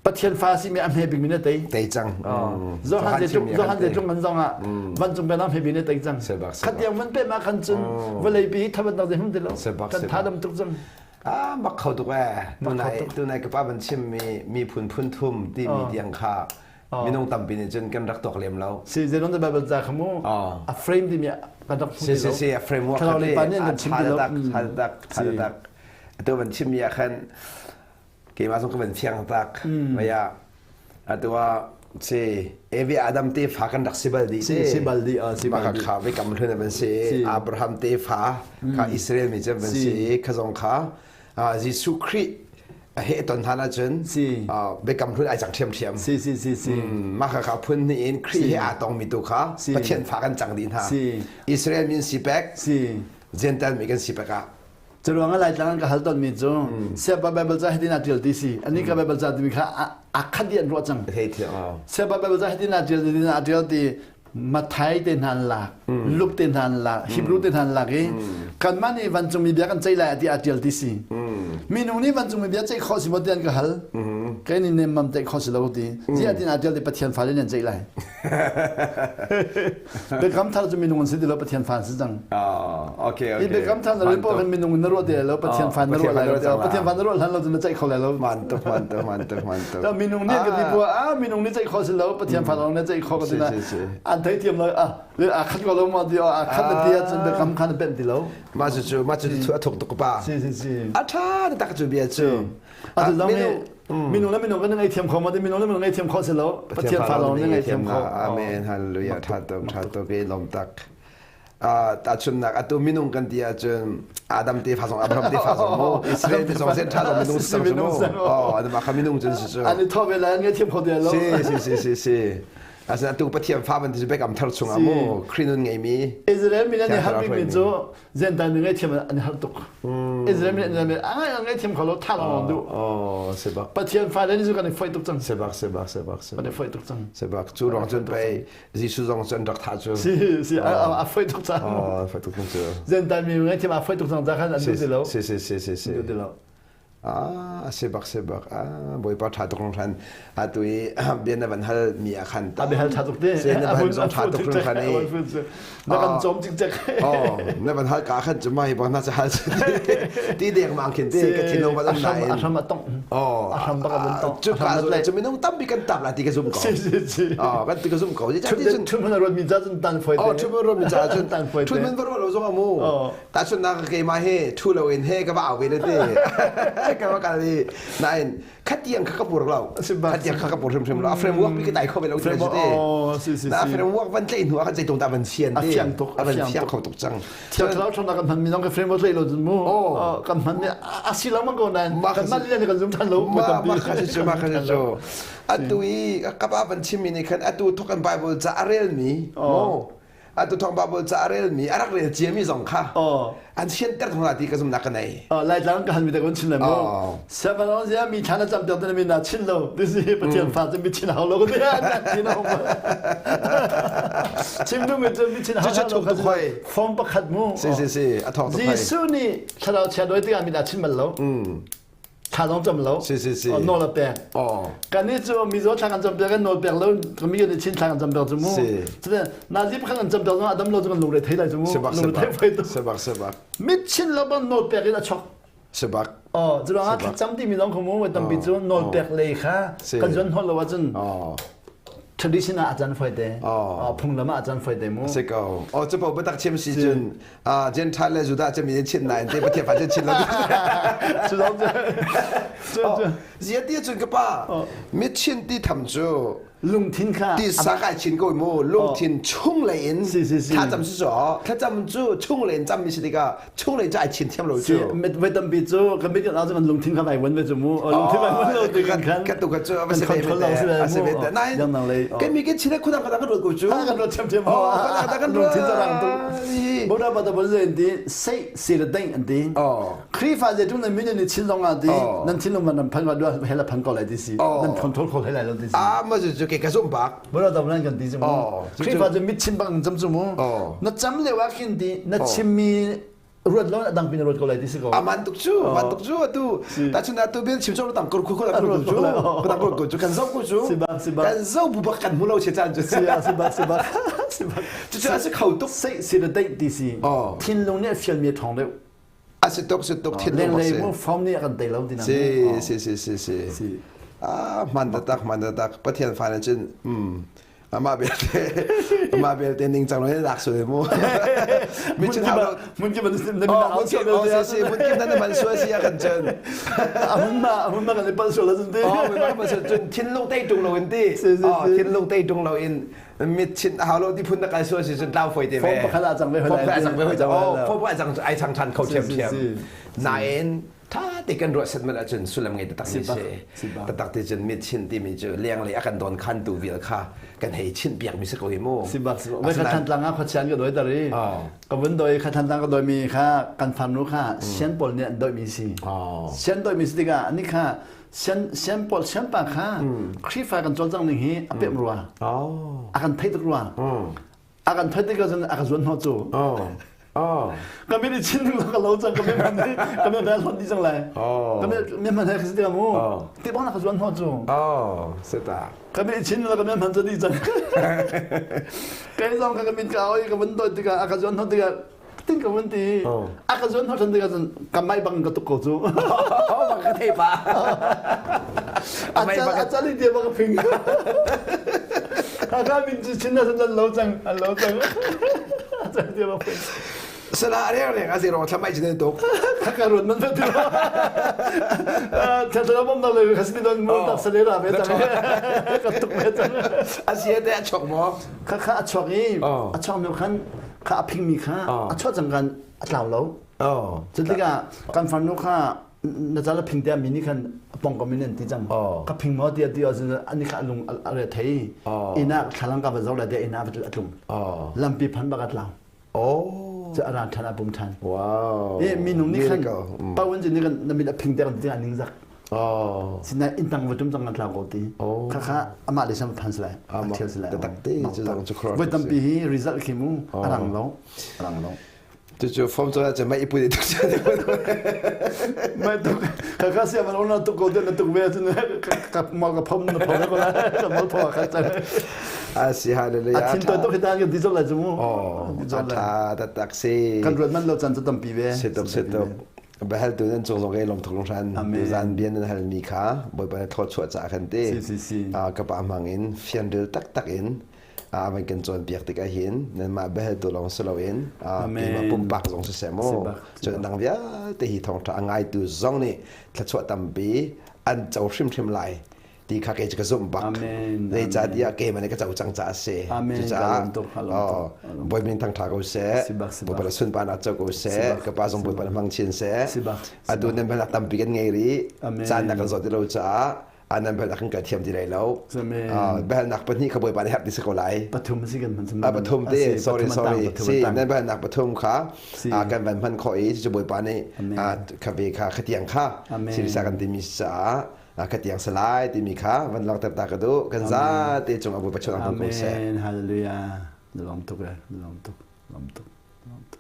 S1: Pathian fa si mi a hme bik mi na tei.
S2: Tei cang.
S1: Johan zeitluk Johan zeitluk ngan zongah vancung pen a hme bik na tei cang. Khatiang van pe ma khan cun vawlei pi thabat nak zei hum ti lo. Kan tha dam tuk cang.
S2: Ah mak kho tuk eh. Tunai tunai ka pa van chim mi miphun phun thum ti mi tiang kha minung tampi nih cun kan rak tuak lem lo.
S1: Si zeinon the Bible ca kha mu a frame timi kan rak
S2: si si si a framework
S1: kha le pa nih an chim ti lo.
S2: Tak tak tak atu van chim mi ah khan keimah zong ka van fiang tak maya atu ah si Evi Adam te fa kan rak si bal di
S1: si si bal di si bal
S2: di kha ve kam hlun van si Abraham te fa kha Israel mi chan van si kha zong kha Jesuh Khrih a he ton hlan ahcun biakam hlun ai cang ṭhiamṭhiam.
S1: Si si si si.
S2: Mah kha kha phun hnih in Khrih he aa tongmi tu kha Pathian fa kan cang dih hna. Israel min si pek, Gentile mi kan si pek ah.
S1: Cu ruang ah Laitlang an ka hal tonmi cu Siapa Bible ca hitin aa ṭial ti si. Ani ka Bible ca timi kha a khat dih an ruah cang. Siapa Bible ca hitin aa ṭial ti aa ṭial ti Mathai te hna an lak, Luke te hna an lak, Hebrew te hna an lak i kanmah nih vancungmi bia kan ceih lai ti aa ṭial ti si. Minung nih vancungmi bia ceih khawh si maw ti an ka hal. Kai ni nem mam te kho si lo ti. Zia tin a tial ti Pathian fa le nan ceih lai. Biakam thar cu minung an si ti lo Pathian fa an si cang.
S2: Oh, okay, okay.
S1: Hi biakam thar na rel poh kan minung na ruah ti lo Pathian fa na ruah lai lo. Pathian fa na ruah hlan lo cu na ceih kho lai lo.
S2: Man tuk, man tuk, man tuk, man tuk.
S1: Ta minung nih ka ti bu ah minung nih ceih kho si lo Pathian fa lawng na ceih kho ka ti na. An thei thiam lo ah a khat ko lo ma ti a khat na ti ahcun biakam kha na penh ti lo.
S2: Ma cu cu ma cu thu a thuk tuk pa.
S1: Si si si.
S2: A tha tak cu bia cu.
S1: Atu zong nih minung le minung kan ngei thiam kho ma minung le minung ngei thiam kho si lo Pathian fa lawng nih ngei thiam kho.
S2: Amen hallelujah tha tuk tha tuk i lom tak. Tahchunnak atu minung kan ti ahcun Adam te fa zong Abraham te fa zong mu Israel te zong sen tha zong minung sang cu mu oh an mah kha minung cun si cu
S1: an i thaw ve lai an ngei thiam kho ti lo
S2: si si si si si Asina tu Pathian fa ban ti Biakam thar chungah mu Khrih nun ngeimi
S1: Israel mi nih har bik mi cu Gentile mi ngaihthiam an har tuk. Israel mi nih a ngai ngaihthiam kho lo tha lo duh.
S2: Oh sebak.
S1: Pathian fa le ni cu kan i foih tuk cang.
S2: Sebak sebak sebak
S1: sebak. Kan i foih tuk cang.
S2: Sebak cu rong cun pei Jesuh zong cun rak tha cu.
S1: Si si a foih tuk cang.
S2: Oh foih tuk cu.
S1: Gentile mi ngaihthiam a foih tuk cang ta khan an duh ti lo.
S2: Si si si si si.
S1: Duh ti lo.
S2: Ah, si bak si bak. Ah, Bawipa ṭha tuk hringhran. Atu i bia na van hal mi ah khan
S1: ta. A biahal ṭha tuk te.
S2: Si na van zong ṭha tuk hringhran i.
S1: Na kan cawm cikcek.
S2: Oh, na van hal ka khan cu mai bang na ca hal ti deng mang khin te ka thinlung van um nain.
S1: A hram a tong.
S2: Oh,
S1: a hram bak a vun tong.
S2: Cu ka cu minung tampi kan tap la ti ka zum ko.
S1: Si si si.
S2: Oh, kan ti ka zum ko.
S1: Ti cun thun man ruat mi ca cun tan foi te.
S2: Oh, thun man ruat mi ca cun
S1: tan foi te.
S2: Thun man ruat lo zong amu. Tahchunhnak keimah hi ṭhu loin he ka va au ve le ti. Ka va kal i nain khatiang kha ka pur lo. Khatiang kha ka pur hrimhrim lo. A framework pi ka tai kho ve lo ti
S1: le
S2: Na framework van tlaih hnu ah khan zeitung dah van sian
S1: ti. A fiang tuk.
S2: A van fiang kho tuk cang.
S1: Thiang thlarau ṭhawnnak kan hman mi zong ka framework tlaih lo cun mu. Kan hman mi a si lo ma ko nain kan man le kan zum ṭhan lo.
S2: Ma kha cu ma kha cu. Atu i ka pa van chimmi nih khan atu thok an Bible ca a relmi mu atu thong Bible ca a relmi a rak rel ciami zong kha an fianter thong ti ka zumnak ka nei.
S1: Laitlang ka han mi te kun chin le mu. Seven zia mi thana cham piak te mi na chin lo. This is Pathian fa chu mi chin hau lo ko ti na chin hau. Chim du mi chu mi chin hau lo ka form pakhat mu.
S2: Si si si a thong
S1: tuk. Jesuh nih thlarau chia doi tikah mi na chin bal lo. Thla zong cam lo.
S2: Si si si.
S1: Nawl a pek. Kan nih cu mizaw thla kan cam piak kan nawl pek lo mi kan chin thla kan cam piak cu mu.
S2: Si.
S1: Na zip khan kan cam piak zong adam lo cu kan lungre thei lai cu mu.
S2: Sebak
S1: Lungre thei fai tu.
S2: Sebak sebak.
S1: Mit chin lo bang nawl pek in a chok.
S2: Sebak.
S1: Oh, cu ruangah thlacam timi zong kha mu tampi cu nawl pek lei kha kan zuan hol lo ahcun tradition ah a can foi te. Phunglam ah a can foi te mu.
S2: Si ko. Oh, cu po biatak chim si cun Gentile le Judah cu mi chin nain te Pathian fa chin lo.
S1: Cu zong cu.
S2: Zia ti cun ka pa mit chin ti tham cu
S1: lungthin kha
S2: ti sa kai chin ko mu lungthin chung lei in thlacam si so thlacam cu chung lei in cam mi si tikah chung lei cu ai chin thiam lo cu
S1: voi tampi cu kan mit kan au cu lungthin kha vai wan ve cu mu lungthin vai wan lo ti kan khan
S2: ka tu ka cu a si ve a si ve nain kan mi kan chin khudang khudang kan ruat ko cu
S1: kan ruat thiam thiam
S2: kan
S1: lungthin cu rang tu Buddha bata bol zen ti sei se le deng an ti Khrihfa je tung nan min ni chin zong ah ti nan thinlung man nan phan wa dua hela phan ko lai ti si nan control kho lai lo ti si
S2: ah ma cu ke ka zum bak
S1: Buddha ta nan kan ti cu mu Khrihfa cu mit chin bang cam cu mu na cam le wa khin ti na chimmi ruat lo dang pin ruat ko lai ti si ko
S2: aman tuk cu man tuk cu atu ta chun atu bil chim chom tam kur khu ko ku cu ko tam kur cu kan zo ku cu kan zo bu bak kan mu lo che chan cu
S1: si si bak si bak si bak
S2: cu cu a si kho tuk
S1: sei si le dei ti si thinlung nih a fial mi thong deuh
S2: a si tuk si tuk thinlung
S1: bak si mu form nih a kan tei lo ti na
S2: si si si si si ah man tak man tak pathian fa na cun amah belte amah belte ningcang lo in lak sual mu
S1: mi cun hau mun ki ban na
S2: min au si oh si mun ki nan man sual si kan cun
S1: amun ma amun ma kan pal sual cun ti
S2: oh mi ma sual cun thinlung tei tung lo in ti oh thinlung tei tung lo in mit chin hau lo ti phun na kai sual si cun tlau foi te
S1: ve phone pakhat a cang ve
S2: hoi phone pakhat a cang ve hoi oh phone pakhat a cang ai chang than kho thiam thiam nain Tha te kan ruah set mat ahcun sullam ngei taktak mi si. Taktak ti cun mit chin timi cu lenglei a kan don khan tu vial kha kan hei chinh piak mi si ko hi mu.
S1: Si bak si bak. Kha Thantlang ah khuachian ka doi tar i ka vun doi kha Thantlang ka doi mi kha kan farnu kha sian pawl nih an doi mi si. Sian doi mi si tikah ani kha sian sian pawl sian pa kha Khrihfa kan cawlcang ning hi a pem rua. A kan thei tuk rua. A kan thei tik ahcun a ka zuan hnawh cu. Ka min i chin ding ka lo cang ka min man ka min bel hot di cang lai. Ka min min man he ka si ti mu. Ti bang na ka zuan ho cu.
S2: Oh, seta.
S1: Ka min chin la ka min man di cang. Kai zong ka min ka oi ka vun doi tikah a ka zuan ho tikah tin ka vun ti. A ka zuan ho than tikah cun ka mai bang ka tuk ko cu.
S2: Oh, bang ka thei pa.
S1: A cal a cal i dia bang ka phing. Ka min chin na san lo cang, an lo cang. A cal dia bang phing.
S2: Sala reng reng a zero thlamai chin tuk.
S1: Ka ruat man fa ti lo. Thla bom na le ka si don mu tak sale ra ve cang. Ka tuk ve cang.
S2: A sia te a chok mo.
S1: Kha kha a chuak i a chuak mi khan kha a phing mi kha a chuak cang kan a tlau lo. Cu tikah kan farnu kha na cal a phing tiah mi nih khan pongkom in an ti cang. Ka phing maw tiah ti ahcun ani kha a lung a re thei. Inn ah thlalang ka va zoh lai tiah inn ah a tlung. Lampi phan bak a tlau. Cu a ra ṭhan a pum ṭhan.
S2: Wow.
S1: I minung nih khan pawan cu nih kan na mit a phing tiang ti ning zak. Sinain inn tang va tum cang kan tlau ko ti. Kha kha amah le sam phan silai. A thial silai.
S2: Tak te cu zong cu
S1: voi tampi hi result khi mu a rang lo. A rang lo.
S2: Cucu form cu cu mai ipu tuk
S1: Mai tuk kha sia man ona tuk ko na tuk ve cun ka mal ka phom na phom ko la ka mal pho ka chan.
S2: A si hallelujah.
S1: A thin to tuk hi ta kan ti zol lai cu mu.
S2: Oh, a tha ta tak si.
S1: Kan ruat man lo chan cu tampi ve.
S2: Si tuk si tuk. Bahal tu nan cung zong ke lom thuk hran tu zan bian nan hal mi kha bawipa na thlawt chuah ca kan ti.
S1: Si si si.
S2: Ka pa mang in fianril tak tak in van kan cawnpiak tikah hin nanmah biahaltu lawng si loin keimah pumpak zong siseh mu cun dang vialte hi thawngṭha a ngaitu zong nih thluachuah tampi an co hrimhrim lai ti kha kei cu ka zumh bak zeicahtiah keimah nih ka co cang caah a si cucaah Bawi min thangṭha ko seh Bawipa le sunparnak co ko seh ka pa zong Bawipa le hmang chin seh atu nan biahalnak tampi kan ngei rih caan na kan zawt ti lo caah anan bel kan ka thiam ti lai lo. Biahalnak pahnih kha Bawipa nih herh ti si ko lai.
S1: Pathum si kan hman.
S2: Pathum te sorry sorry si nan biahalnak pathum kha kan van hman khawh i cucu Bawipa nih kha ve kha khatiang kha sirisa kan timi caah khatiang salai timi kha van langhter ta ka duh kan za te cung ah Bawipa chawnh ko seh.
S1: Amen. Hallelujah. Lawm tuk eh. Lawm tuk. Lawm tuk. Lawm tuk.